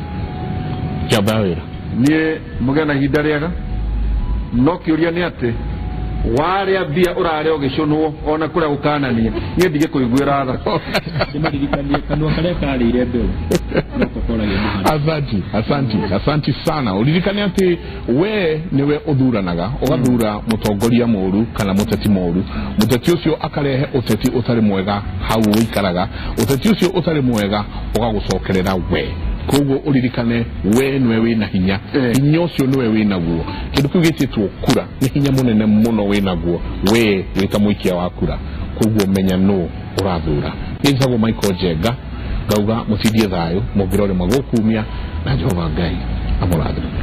kĩamba wĩra. Niĩ mũgĩe na ihinda rĩega, no kĩũria nĩ atĩ warĩa mbia ũrarĩa ũgĩcũnwo ona kũrĩa gũkanania, niĩ ndigĩkũiguĩra tha. Ndĩmaririkanie kanua karĩa karĩire mbeũ no kokoragia mũhari. Asante, asante, asante sana. Uririkane atĩ we niwe ũthuranaga, ũgathura mũtongoria mũru kana mũteti mũru. Mũteti ũcio akarehe ũteti ũtarĩ mwega hau ũikaraga, ũteti ũcio ũtarĩ mwega ũgagũcokerera we. Koguo uririkane we niwe wĩna hinya, hinya ũcio niwe wĩnaguo. Kĩndũ kĩu gĩtĩtwo kura nĩ hinya mũnene mũno wĩnaguo we wĩta mũikia wa kura. Koguo menya nũ ũrathura. Niĩ njĩtagwo Michael Njenga, ngauga mũtindie thayũ, mũngĩrore magũkumia na Jehova Ngai amũrathime.